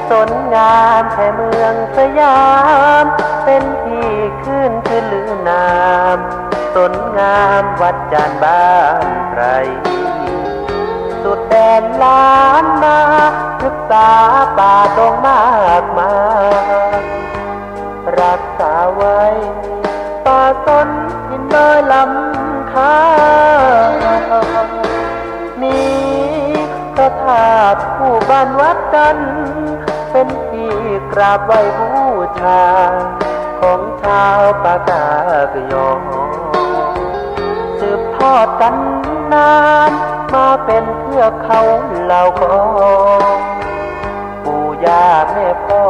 สนงามแค่เมืองสยาม เป็นที่ขึ้นชื่อลือนาม สนงามวัดจันทร์บ้านไพร สุดแดนล้านนา ศึกษาป่าดงมากมาย รักษาไว้ ป่าสนหินดอยลำคา มีพระธาตุคู่บ้านวัดจันทร์ เป็นที่กราบไหว้บูชา ของชาวปากากยอ สืบทอดกันนาน มาเป็นเทือกเขาเหล่ากอ ปู่ย่าแม่พ่อ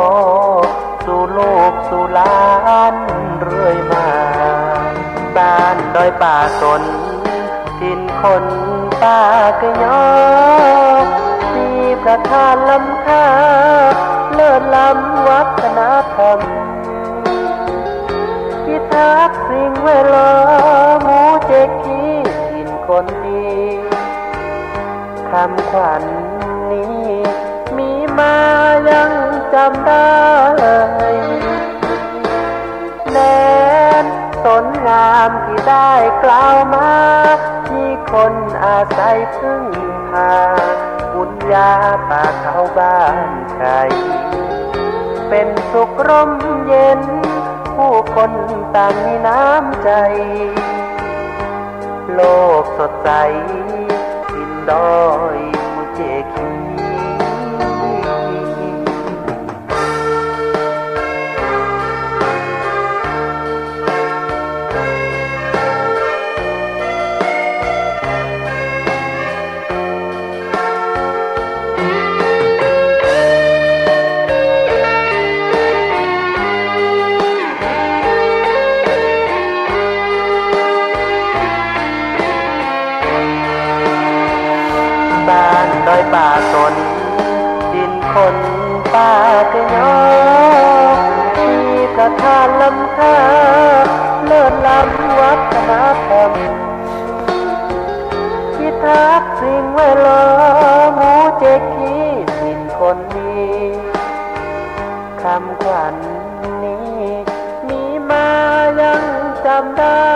สู่ลูกสู่หลานเรื่อยมา บ้านดอยป่าสน ถิ่นคนปากยอ มีพระธาตุล้ำค่า เลิศล้ำวัฒนธรรม พิทักษ์สิ่งแวดล้อม หมู่เจ๊กขี้ถิ่นคนดี คำขวัญนี้มีมายังจำได้ แดนสนงามที่ได้กล่าวมา มีคนอาศัยพึ่งพา บุญญาป่าเขาบ้านไพร เป็นสุขร่มเย็น ผู้คนต่างมีน้ำใจ โลกสดใส ถิ่นดอยภูเจกขี บ้านดอยป่าสน ถิ่นคนปากยอ มีพระธาตุล้ำค่า เลิศล้ำวัฒนธรรม พิทักษ์สิ่งแวดล้อม หมู่เจ๊กขี้ถิ่นคนดี คำขวัญนี้มีมายังจำได้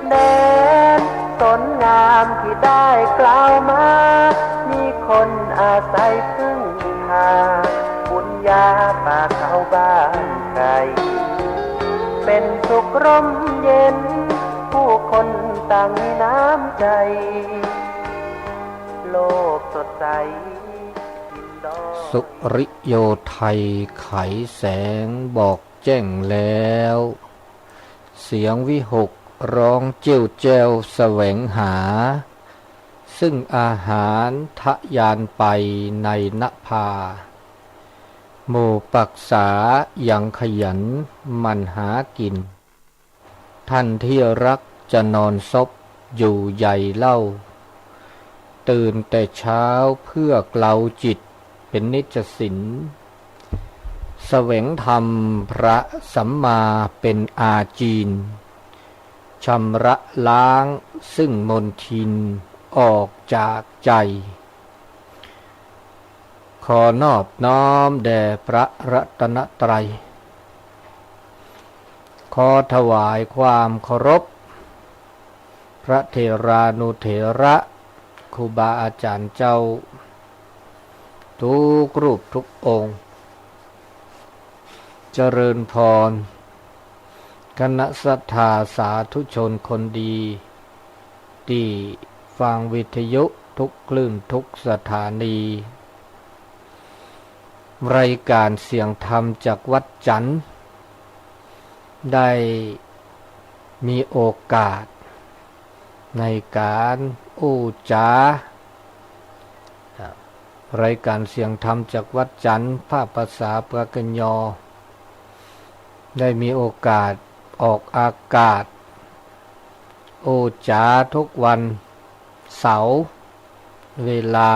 แดนสนงามที่ได้กล่าวมา มีคนอาศัยพึ่งพา บุญญาป่าเขาบ้านไพร เป็นสุขร่มเย็น ผู้คนต่างมีน้ำใจ โลกสดใส สุริโยไทยไขแสงบอกแจ้งแล้ว เสียงวิหกร้องเจ้ยวแจ้วแสวงหา ซึ่งอาหารทะยานไปในนภา หมู่ปรักษายังขยันหมั่นหากิน ท่านที่รักจะนอนซบอยู่ใหญ่เล่า ตื่นแต่เช้าเพื่อเกลาจิตเป็นนิจสิน แสวงธรรมพระสัมมาเป็นอาจีน ชำระล้างซึ่งมลทินออกจากใจ ขอนอบน้อมแด่พระรัตนตรัย ขอถวายความเคารพ พระเถรานุเถระ ครูบาอาจารย์เจ้า ทุกรูปทุกองค์ เจริญพร คณะศรัทธาสาธุชนคนดี ที่ฟังวิทยุทุกคลื่นทุกสถานี รายการเสียงธรรมจากวัดจันทร์ ได้มีโอกาสในการอู้จ๋า รายการเสียงธรรมจากวัดจันทร์ ภาคภาษาปากะยอ ได้มีโอกาสออกอากาศ อู้จ๋าทุกวันเสาร์ เวลา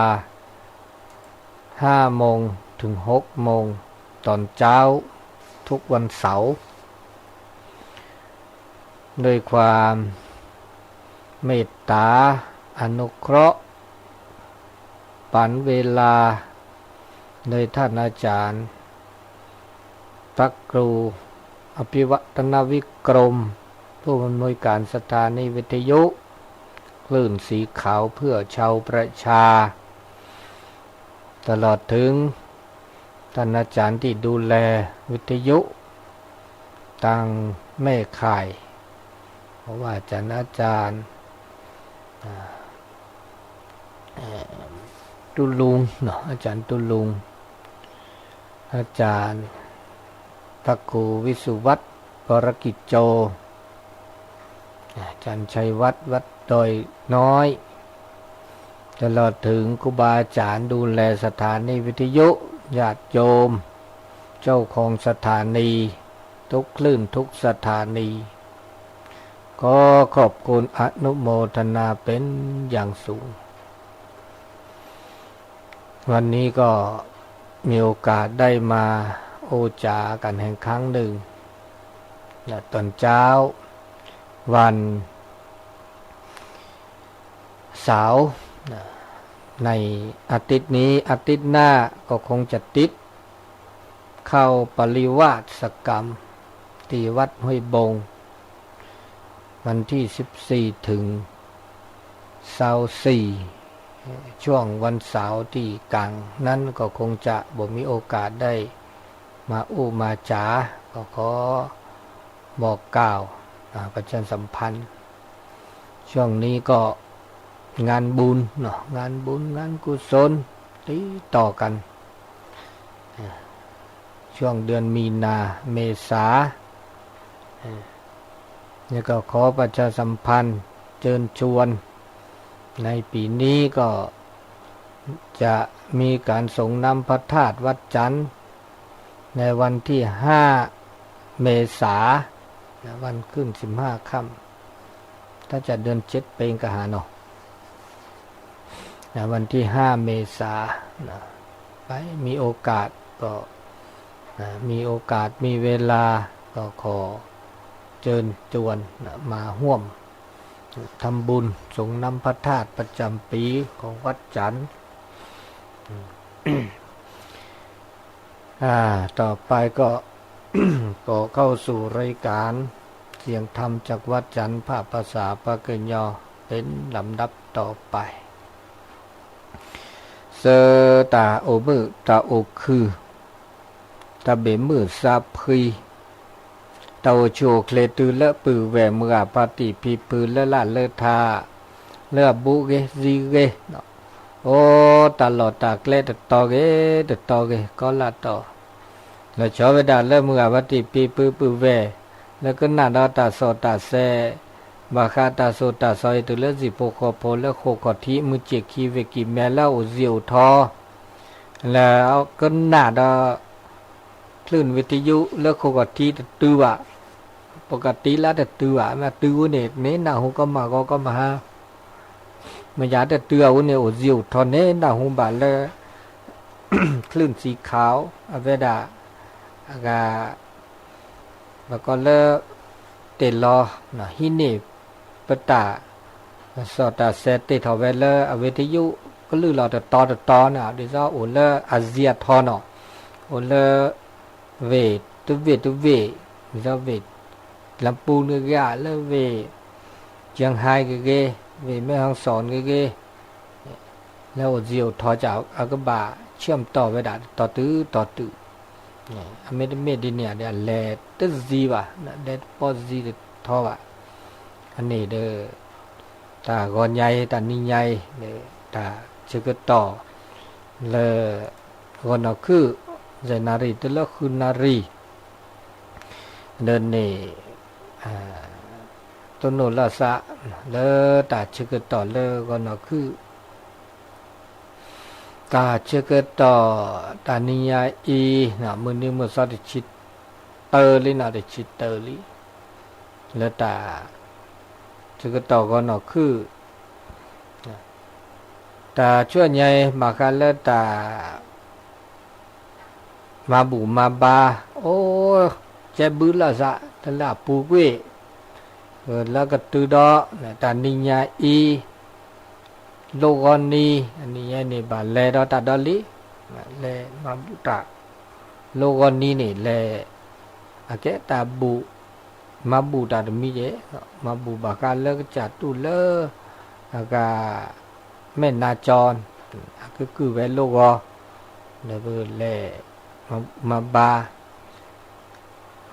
ห้าโมงถึงหกโมงตอนเช้า ทุกวันเสาร์ ด้วยความเมตตาอนุเคราะห์ ปันเวลา โดยท่านอาจารย์ พระครูอภิวัฒนวิกรม ผู้อำนวยการสถานีวิทยุ คลื่นสีขาวเพื่อชาวประชา ตลอดถึงท่านอาจารย์ที่ดูแลวิทยุ ทางแม่ข่าย เพราะว่าอาจารย์ อาจารย์ อ่า เอ่อ ตุลุงเนาะ อาจารย์ตุลุง อาจารย์พระครูวิสุวัฒน์ วรกิจโจ อาจารย์ชัยวัฒน์ วัดดอยน้อย ตลอดถึงครูบาอาจารย์ดูแลสถานีวิทยุ ญาติโยม เจ้าของสถานี ทุกคลื่นทุกสถานี ขอขอบคุณอนุโมทนาเป็นอย่างสูง วันนี้ก็มีโอกาสได้มาโอจากันแห่งครั้งหนึ่งนะ ตอนเช้าวัน เสาร์นะ ในอาทิตย์นี้ อาทิตย์หน้าก็คงจะติด เข้าปริวาสกรรม ที่วัดห้วยบง วันที่สิบสี่ถึงซาวสี่ ช่วงวันเสาร์ที่กลางนั้นก็คงจะบ่มีโอกาสได้มาอู้มาจ๋า ก็ขอบอกกล่าว อ่า ประชาสัมพันธ์ ช่วงนี้ก็งานบุญเนาะ งานบุญงานกุศลติดต่อกัน อ่า ช่วงเดือนมีนา เมษา อ่า แล้วก็ขอประชาสัมพันธ์เชิญชวน ในปีนี้ก็จะมีการสรงน้ำพระธาตุวัดจันทร์ ในวันที่ห้า เมษานะ วันขึ้นสิบห้าค่ำ ถ้าจะเดือนเจ็ดเปงกะหาเนาะ นะ วันที่ห้า เมษานะ ไปมีโอกาสก็นะ มีโอกาสมีเวลาก็ขอเชิญชวนนะ มาร่วมทำบุญสรงน้ำพระธาตุประจำปีของวัดจันทร์ อ่า ต่อไปก็ ก็เข้าสู่รายการเสียงธรรมจากวัดจันทร์ ภาคภาษาปากเกยอ เป็นลำดับต่อไป ဆၢတၢ်အိၣ်မုာ်တၢ်အိၣ်ခုၣ် တၢ်ဘၣ်မုာ်စၢ်ဖှံ တၢ်အိၣ်ဆူၣ်အိၣ်ချ့တုၤလၢပုၢ်ဝဲၢ်မုၢ်ဂၤဖါတံၢ်ဖံဖု လၢလၢ်လၢထး လၢအဘူးဂ့ၤစံးဂ့ၤ အိၣ်တၢ်လီၢ်တၢ်ကျဲတတီၤဂ့ၤ တတီၤဂ့ၤ ကီလၢ်တီၤ လီၤဆီဝဲဒၣ်လၢမုၢ်ဂၤဖါတံၢ်ဖံဖုပုၢ်ဝဲၢ် လၢကနၣ်ဒီးတၢ်စီၣ်တၢ်ဆဲး ဘၣ်ဃးတၢ်စီၣ်တၢ်ဆဲးအံၤတုၤလၢစံၣ်ဖိဃီဖိလၢဃိာ်ခီၣ်ထံး မုၢ်စ့ၣ်ခံဝ့ၢ်ကံၢ်မဲလၢအအိၣ်စံာ်အိၣ်ထီ လၢကနၣ်ဒီး คลื่นวิทยุ လၢဃိာ်ခီၣ်ထံးတတုၤဘၣ်, ပကတံလၢတတုၤဘၣ်, မ့ၢ်တုၤဝဲန့ၣ် န့ၢ်နၢ်ဟူကီမးဂီၤကီမးဟါ, မ့ၢ်ယၤတတုၤအဝဲန့ၣ် အိၣ်စံာ်အိၣ်ထီန့ၢ်နၢ်ဟူဘၣ်လၢ คลื่นสีขาว အဝဲဒၣ် အဂၤ ပကိးလၢ တဲလီၤ ဟံးန့ၢ် ပတၢ် စီၣ်တၢ်ဆဲးတ့ၢ်ထီၣ်ဝဲလၢအဝ့ၢ်တယုၢ်ကလုၢ်လီၤတတီၤတတီၤန့ၣ် ဒ်သိးအိၣ်လၢအစံာ်အထီနီၤ, အိၣ်လၢ ဝ့ၢ်တဝ့ၢ်တဝ့ၢ်, ဒ်သိးဝ့ၢ် လပူန့ၣ်ဂ့ၤ လၢဝ့ၢ် ကၠၢၣ်ဟဲက့ၤဂ့ၤ, ဝ့ၢ်မဲၢ်ဟီၣ်စီၣ်န့ၣ်ဂ့ၤ လၢအိၣ်စံာ်အိၣ်ထီကၢ် အကဘၣ်ဆၢၣ်တီၢ်ဝဲဒၣ်တတီၤတုၤတီၤတုၤ, အမ့တမ့ၢ်ဒ်န့ၣ်ဒီး အလဲၤတစံာ်ဘၣ်, လဲၤတပီၢ်စံာ်တထီဘၣ်, အန့ၣ်ဒီး တၢ်ဂီၤညါအံၤ တၢ်နံၤညါအံၤ တၢ်ဆၢကတီၢ် လၢ ဂီၤနီၢ်ခုၣ် ယဲၢ်နၣ်ရံၣ်တုၤလၢဃုနၣ်ရံၣ် ဒီးန့ၣ် တိၢ်နီၣ်လီၤသး လၢတၢ်ဆၢကတီၢ်လၢဂီၤနီၢ်ခုၣ် တၢ်ဆၢကတီၢ် တၢ်နံၤညါအံၤ မုၢ်နံၤမုၢ်သီတဆံတၢလံနီၤ တဆံတၢလံ လၢတၢ် ဆၢကတီၢ်ဂီၤနီၢ်ခုၣ် တၢ်ဆူညါအံၤ ဘၣ်ဃးလၢတၢ် မၤဘူၣ်မၤဘါ အိၣ် ကဲဘုလီၤသး တၢ်လၢအပူၤကွံာ် လၢကတုၤဒီး တၢ်နံၤညါအံၤ လိၣ်ဂီၤနံၤ အနံၤညါန့ၣ် ဘၣ်လဲၤဒီးတၢ်ဒီးလံ လဲၤမၤဘူၣ်တၢ် လိၣ်ဂီၤနံၤန့ၣ် လဲၤ အကဲတၢ်ဘူၣ် မၤဘူၣ်တၢ်တမံၤယဲၢ်, မၤဘူၣ်ဘၣ်ဃးလၢကစၢ်တူၢ်လၢ အဂၤ မဲၢ်နါကၠီ အကကုၢ်ဝဲလိၣ်ဂီၤ ဒီးပလဲၤ မၤဘါ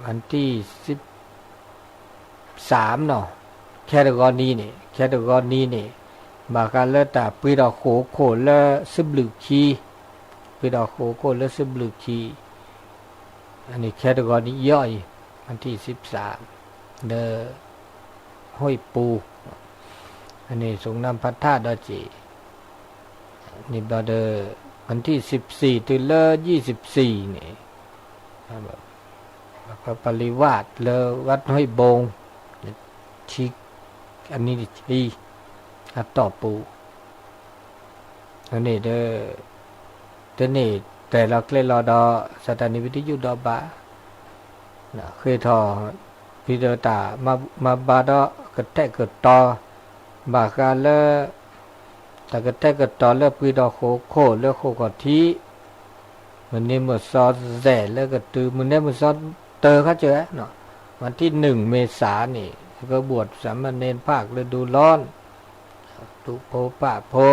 ဝၣ်တံၣ် စံး စၢ်နီၤ, ခဲတဂီၤနံၤန့ၣ် ခဲတဂီၤနံၤန့ၣ် ဘၣ်ဃးလၢတၢ်ပှ့ၤထီၣ်ဃိာ်ခိၣ်လၢစဘျုးခံ, ပှ့ၤထီၣ်ဃိာ်ခိၣ်လၢစဘျုးခံ, အန့ၣ်ခဲတဂီၤနံၤအံၤ, ဝၣ်တံၣ်စံးစၢ် လၢ ဟွံၣ်ပူၤ, အန့ၣ် သုးနၢ်ဖးထၣ်ဒီးက့ၤ န့ၣ်ဘျီဒီး ဝၣ်တံၣ်စံးစံးတုၤလၢယံၣ်စံးစံးန့ၣ် ပှၤပလံၤဝၣ်လၢဝၣ်ဟွံၣ်ဘိ ထံ အနံၤတဆံ အတီၢ်ပူၤ န့ၣ်ဒီး တန့ၢ်တဲာ်လီၤကျဲလီၤဒီး စးတၢ်န့ၣ် ပတယူၢ်ဒီးဘၣ် ဃ့ထီၣ် ဖံဒီးတၢ်မၤဘါဒီးကတဲာ်ကတီၤ ဘၣ်ဃးလၢ တၢ်ကတဲာ်ကတီၤလၢပှ့ၤဒီးဃိာ်ခိၣ်လၢဃိာ်ခီၣ်ထံး မုၢ်နံၤမုၢ်သီသဲးလၢကတုၤ မုၢ်နံၤမုၢ်သီတၢခါစၢၤ ဝၣ်တံၣ်နုၣ်မ့ၤစးန့ၣ် ကဘှီးစၢ်မၤန့ၢ်ဖးကလၢဒူလီၤ တူၢ်ဖိပာ်ဖိ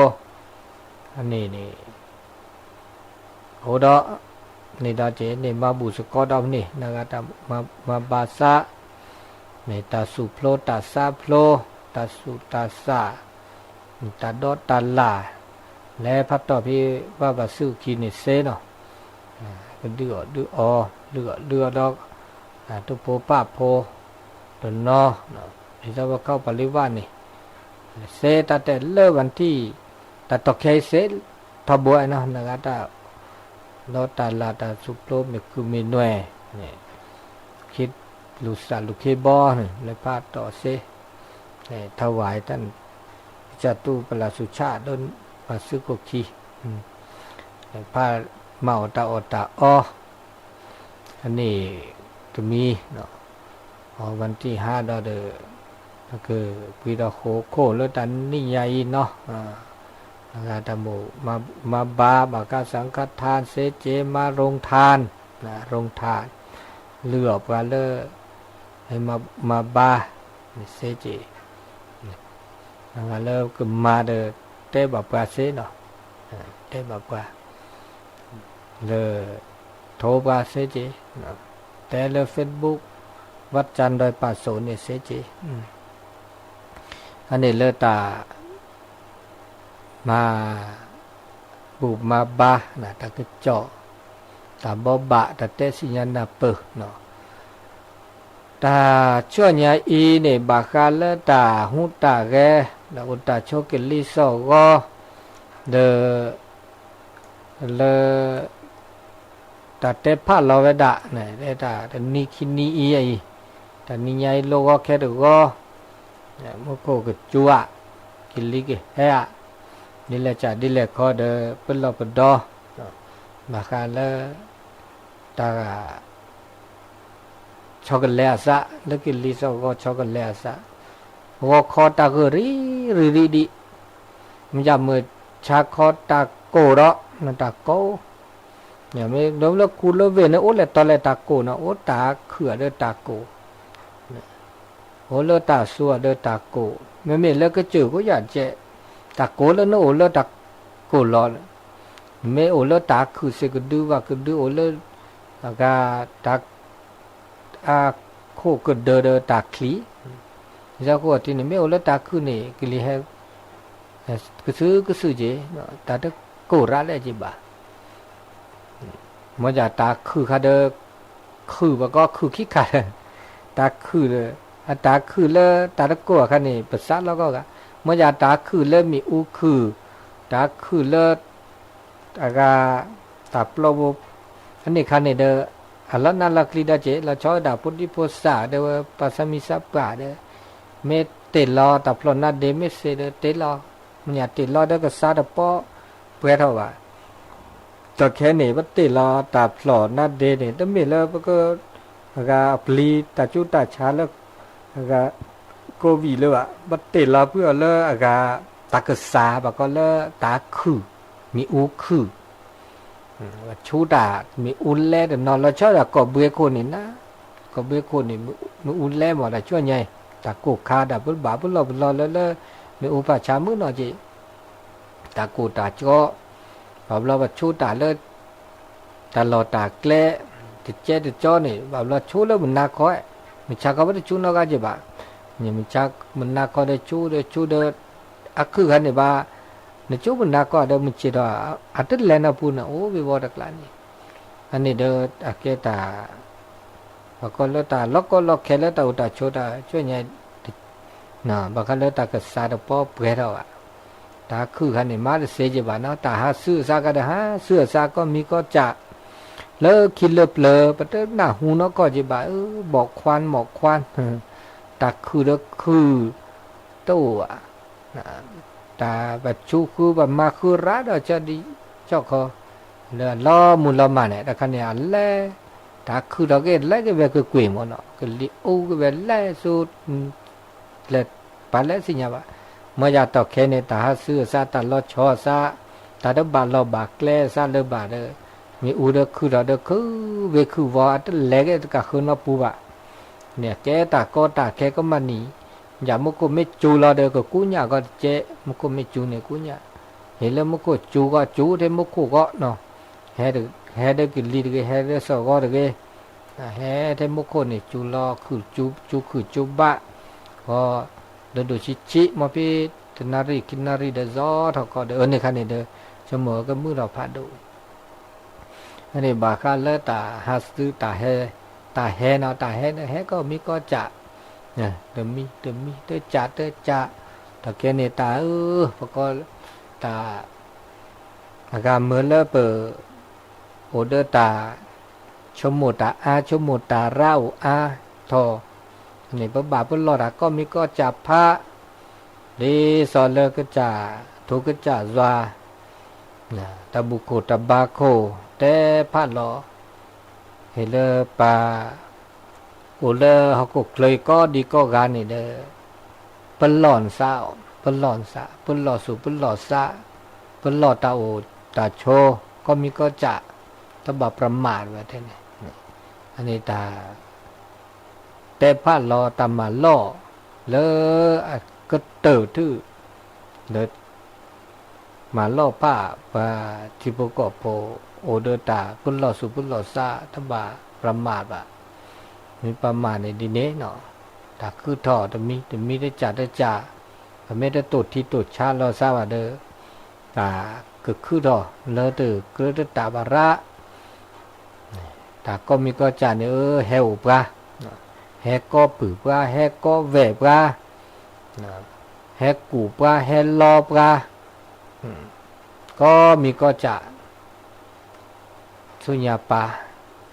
အန့ၣ်န့ၣ် အိၣ်ဒီး န့ၣ်ဒီးက့ၤန့ၣ် မၤဘူၣ်စ့ၢ်ကီးဒီးန့ၣ် နဂၤတၢ်မၤဘါသး မ့ၢ်တၢ်သူၣ်ဖျိတၢ်သးဖျိ တၢ်သူၣ်တၢ်သး တၢ်ဒီတၢ်လၢ် လဲၤဖးတီၢ်ဖံးဘၣ်ဘၣ်ဆူၣ်ခံန့ၣ်စ့နီၤ ကဒုးအီၣ်ဒုးအီ လုၢ်အီၣ်လုၢ်အီဒီး တူၢ်ဖိပာ်ဖိ တနီၤ ဒ်သိးပခီပလံၤဝၣ်န့ၣ် စ့တၢ်တဲလၢဝၣ်တံၣ် တၢ်တီၢ်ခဲအံၤစ့ ထီဘိအနီၤ နဂၤတၢ် ဒီတၢ်လၢ်တၢ်သူၣ်ဖျိမ့ၢ်ကုၢ်မ့ၢ်နွဲၣ် ခ့လူၤစၢ်လူၤခ့ဘီန့ၣ် လဲၤဖးတီၢ်စ့ ထီဝဲ ကစၢ်တူၢ်ပလၢ်ဆူၣ်ဆၣ်ဒီးပှၤစုခိၣ်ခံ ဖးမၤအီၣ်တၢ်အီၣ်တၢ်အီ အန့ၣ်တမံၤ အဝဲတံၢ်ဟါဒီးဒီး ကပှ့ၤဒီးဃိာ်ခိၣ်လၢတၢ်နံၣ်ညါအံၤနီၤ နဂၤတၢ်မိၣ်မၤဘါဘၣ်ဃး สังฆทาน စ့က့ၤ မၤ โรงทาน โรงทาน လုၢ်အီၣ်ပှၤလၢ မၤဘါ စ့က့ၤ နဂၤလၢကမၤဒီး တဲဘၣ်ပှၤစ့နီၤ တဲဘၣ်ပှၤ လၢ ထိပှၤစ့က့ၤ တဲလၢ Facebook ဝၣ်ကၠၣ်ဒွဲၣ်ပာ်စိၤန့ၣ်စ့က့ၤ အန့ၣ်လၢတၢ် မၤ ဘူၣ်မၤဘါ တၢ်ကစီၣ် တၢ်ဘိးဘၣ် တၢ်တဲစံၣ်ညါနၢ်ပၢၢ် တၢ်ဆူညါအံၤန့ၣ် ဘၣ်ဃးလၢတၢ်ဟူးတၢ်ဂဲၤ ဒီးအိၣ်တၢ်ဆိးကလံၤစိးဂီၤ ဒီး လၢ တၢ်တဲဖးလီၤဝဲဒၣ် တၢ်တနံၤခံနံၤအံၤအံၤ တၢ်နံၤညါအံၤလိၣ်ဂီၤခဲတဂီၤ မူခိၣ်ကစူၤဧါ ကလံၤကဟဲဧါ ဒ်လဲၣ်စၢ်ဒ်လဲၣ်ခီဒီး ပလီၢ်ပဒီ ဘၣ်ဃးလၢ တၢ် ဆီကလဲၤအသး လၢကလံၤစိးဂီၤဆီကလဲၤအသး ဂီၤခီတၢ်ဂၢၢ်ရံၣ်ရံၣ်ဒံးဒံး မ့ၢ်ယမုၢ်ဆါခီတၢ်ကိၢ်ဒီး နတၢ်ကိၢ် မ့ၢ်လၢလၢခူလၢဝ့ၢ်န့ၣ် အိၣ်လဲၤတီၤလဲၤတၢ်ကိၢ်နီၤ အိၣ်တၢ်ခုၣ်အဒၢတၢ်ကိၢ် အိၣ်လၢတၢ်စူၤအဒၢတၢ်ကိၢ် မ့မ့ၢ်လၢကစၢၢ်ကိးယၤကဲး တၢ်ကိၢ်လၢနအိၣ်လၢတၢ်ကိၢ်လီၤ မ့ၢ်အိၣ်လၢတၢ်ခုၣ်စ့ၢ်ကဒု ဘၣ်ကဒုအိၣ်လၢ အဂၤ တၢ် အခိၣ်ကဒၢဒီးတၢ်ချံ ယဲၢ်ဃိးတံၢ်န့ၣ် မ့ၢ်အိၣ်လၢတၢ်ခုၣ်န့ၣ် ကလံၤဟဲ ကစုာ်ကစုာ်က့ၤ တၢ်တကိၢ်ရၣ်လဲၣ်က့ၤဘၣ် မ်ယၤတၢ်ခုၣ်ခါဒီး ခုၣ်ဘၣ်ကီခုၣ်ခံခါဒီး တၢ်ခုၣ်ဒီး အတၢ်ခုၣ်လၢ တၢ်တကိၢ်အခါန့ၣ် ပစးလီၤကီၢ်ဂၤ မ်ယၤတၢ်ခုၣ်လၢမ့ၣ်အူခုၣ် တၢ်ခုၣ်လၢ အဂၤ တၢ်ပျီဘိ အန့ၣ်ခါန့ၣ်ဒီး အလီၤနၢ်လီၤကျံဒီးက့ၤ လီၤဆီဝဲဒၣ်ဖိဒံဖိသၣ်ဒီးဝဲ ပှၤသးမံသးပှၢ်ဒီး မ့ၢ်တ့ၢ်လီၤတၢ်ဖျီၣ်နါဒ့မ့ၢ်စ့ဒီးတ့ၢ်လီၤ မ့ၢ်ညါတ့ၢ်လီၤဒီးကစါတပီၢ်ပှဲၤထီၣ်ဘၣ် တၢ်ခဲန့ၣ် ပတ့ၢ်လီၤတၢ်ဖျီၣ်နါဒ့န့ၣ် တမ့ၢ်လၢပက အဂၤအပျံၤတၢ်ကူတၢ်ဆါလၢ အဂၤ ကိးဝံၤလၢဘၣ် ပတ့ၢ်လီၤဖုအီၤလၢအဂၤ တၢ်ကစၢ်ဘၣ်ကီးလၢတၢ်ခုၣ် မ့ၣ်အူခုၣ် ဆူတၢ်မ့ၣ်အူလဲတနီၤ လီၤဆီဒၣ်ကိးဘှ့ခိၣ်န့ၣ်နၤ, ကိးဘှ့ခိၣ်န့ၣ် မ့ၣ်အူလဲမး တၢ်ဆူညါအံၤ တၢ်ကိၢ်ခါတၢ်ပဘၣ်ပလီၢ်ပလီၢ်လၢလၢ မ့ၣ်အူဖးဆါမုၢ်နီၢ်က့ၤ တၢ်ကိၢ်တၢ်ကၠီ, ဘၣ်ဘျီပဆူတၢ်လၢ တၢ်လီၢ်တၢ်ကျဲ တကဲတကၠီန့ၣ် ဘၣ်ဘျီဆူလၢမုၢ်နၤခီ, မုၢ်ဆါခီပတဆူနီတဂၤက့ၤဘၣ်, မုၢ်ဆါမုၢ်နၤခီဒီးဆူဒီးဆူဒီး အခုၣ်ခါန့ၣ်ဘၣ်, နဆူမုၢ်နၤခီဒီးမုၢ်ဆ့ၣ်ထီၣ် အတလဲၤနီတပူၤန့ၣ် အိၣ်ဝဲဝီတကျါန့ၣ်, အန့ၣ်ဒီး အကဲတၢ် ပှၤကိးလၢတၢ်လီၤကီလီၤခဲလၢတၢ်အိၣ်တၢ်ဆိးတၢ်ဆူညါ ဘၣ်ဃးလၢတၢ်ကစၢ်တပီပှဲၤထီၣ်ဘၣ်, တၢ်ခုၣ်ခါန့ၣ် မၤတစ့က့ၤဘၣ်နီၤ, တၢ်ဟးဆူအစါကဒီး ဟးဆူအစါကီၢ်မံကီၢ်စၢ် လၢခံလၢပျၢၤ ပတနၢ်ဟူနီၢ်ကီၢ်က့ၤဘၣ်, အၢ ဘီၣ်ခွါမီၣ်ခွါ, တၢ်ခုၣ်ဒီးခုၣ် တအိၣ်ဘၣ်, တၢ်ပဆူဃုပမၤဃုရၤဒီး ကၠီဒံကၠီခီ လၢအလီၤမုၢ်လီၤမၢ်န့ၣ် တခါန့ၣ်အလဲၤ, တၢ်ခုၣ်ထီၣ်က့ၤလဲၤက့ၤဝဲကွ့ၢ်ကွ့ၢ်မ့ၢ်နီၤ, ကလံၤအူက့ၤဝဲလဲၤဆူ လဲၤပာ်လဲၤသ့ၣ်ညါဘၣ်, မ့ၢ်ယၤတီၢ်ခဲန့ၣ် တၢ်ဟးဆူအစါ တၢ်လီၤဆီအစါ တၢ်တဘၣ်လီၢ်ဘၣ်ကျဲအစါလၢၤဘၣ်ဒီး မ့ၣ်အူဒီးခုၣ်ထီၣ်ဒီးခုၣ်ဝ့ၤခုၣ်ဝီၤ အတလဲၤက့ၤတကးဃုနီတပူၤဘၣ်, န့ၣ်ကဲတၢ်ကီတၢ်ခဲကမၣ်နံၤ, ယၤမူခိၣ်မ့ၢ်စူၤလီၤဒီးကကူညၣ်ဂီၢ်တကဲ, မူခိၣ်မ့ၢ်စူၤန့ၣ်ကူညၣ်, ဟ့ၣ်လၢမူခိၣ်စူၤဂီၢ် စူၤထဲမူခိၣ်ဂီၢ်နီၤ, ဟဲဒီးကလံၤတဂ့ၤ ဟဲဒီးစီၤဂီၢ်တဂ့ၤ ဟဲထဲမူခိၣ်န့ၣ် စူၤလီၤခုၣ် စူၤခုၣ်စူၤဘၣ်, ဂီၤ ဒိၣ်ဒိၣ်ဆံးဆံး မ်ဖဲတနၣ်ရံၣ်ခံနၣ်ရံၣ်ဒီး စီၤထီၣ်ကီးဒီး အန့ၣ်ခါန့ၣ်ဒီး ဆိကမိၣ်ကမုာ်ထီၣ်ဖးဒိၣ်, အန့ၣ်ဘၣ်ဃးလၢတၢ်ဟးသုတၢ်ဟဲ, တၢ်ဟဲနီၤ တၢ်ဟဲန့ၣ် ဟဲကီၢ်မံကီၢ်စၢ်, တမံတမံ တစၢ်တစၢ်, တၢ်ကဲန့ၣ်တၢ်အၢ ပကီး တၢ် အဂၤမ့ၢ်လၢပ အိၣ်ဒီးတၢ် ဆိကမိၣ်တၢ်အါ ဆိကမိၣ်တၢ်ရၢအိၣ်အါထီၣ်န့ၣ် ပဘၣ်ပလီၢ်တၢ်ကီၢ်မံကီၢ်စၢ်ဖး ဒ်သိးလၢကစၢ် ထိၣ်ကစၢ်ယွၤ တၢ်ဘူၣ်ခိၣ်တၢ်ဘါခိၣ် တဲဖးလီၤ ဟ့ၣ်လၢပ အိၣ်လၢဟီၣ်ခိၣ်ချၢအံၤကိးဒံကိးဂၤန့ၣ်ဒီး ပလီၢ်နသး, ပလီၢ်နသး, ပလီၢ်သူၣ်ပလီၢ်သး, ပလီၢ်တၢ်အိၣ်တၢ်ဆိး ကီၢ်မံကီၢ်စၢ် တဘၣ်ပြမးဝဲထဲန့ၣ်, အန့ၣ်တၢ် တဲဖးလီၤတၢ်မၤလီၢ် လၢအကတၢၢ်ထူၣ် လၢ မၤလီၢ်ဖး ပှၤထံဖိကီၢ်ဖိ အိၣ်ဒီးတၢ်ပလီၢ်သူၣ်ပလီၢ်သး တဘၣ်ပြမးဘၣ်, မ့ၢ်ပြမးန့ၣ်ဒ်န့ၣ်နီၤ, တၢ်ခုၣ်ထီၣ်တမံၤတမံၤ တစၢ်တစၢ်, ပမ့ၢ်တတိၢ်ထံတိၢ်ဆါလီၤသးဘၣ်ဒီး တၢ်ကခုၣ်ထီၣ်လၢတကြၢးတတးဘၣ်ရၣ် တၢ်ကီၢ်မံကီၢ်စၢ်န့ၣ် အၢ ဟဲအိၣ်ပှၤ, ဟဲကီၢ်ပုၢ်ပှၤ ဟဲကီၢ်ဝဲၢ်ပှၤ, ဟဲကူၣ်ပှၤ ဟဲလီပှၤ, ကီၢ်မံကီၢ်စၢ် ဆူညါပၢ်,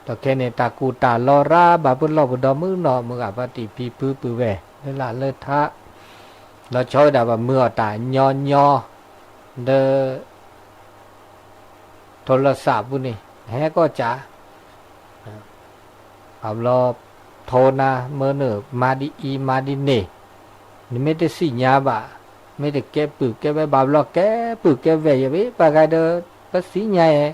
ဒီးခဲန့ၣ် တၢ်ကူၣ်တၢ်လီၤရၣ်ဘၣ်ပလီၢ်ပဒီမုၢ်နီၢ်မုၢ်ဂၤ ပှၤတံၢ်ဖံဖုပုၢ်ဝဲၢ် လၢလၢ်လၢထါ, လီၤဆီဝဲဒၣ်ပှၤမုၢ်အီၣ်တၢ်ညီညီ လၢ ထိလၢသးပူၤန့ၣ် ဟဲကီၢ်စၢ်, ဘၣ်ဘျီ ထိနၤမၢနုာ်မၤဒ်အံၤမၤဒ်န့ၣ်, နမ့ၢ်တသ့ၣ်ညါဘၣ်, မ့ၢ်တကဲပုၢ်ကဲဝဲၢ် ဘၣ်ဘျီကဲပုၢ်ကဲဝဲၢ်ယံၤ ပှၤဂၤဒီး ပသ့ၣ်ညါဧါ,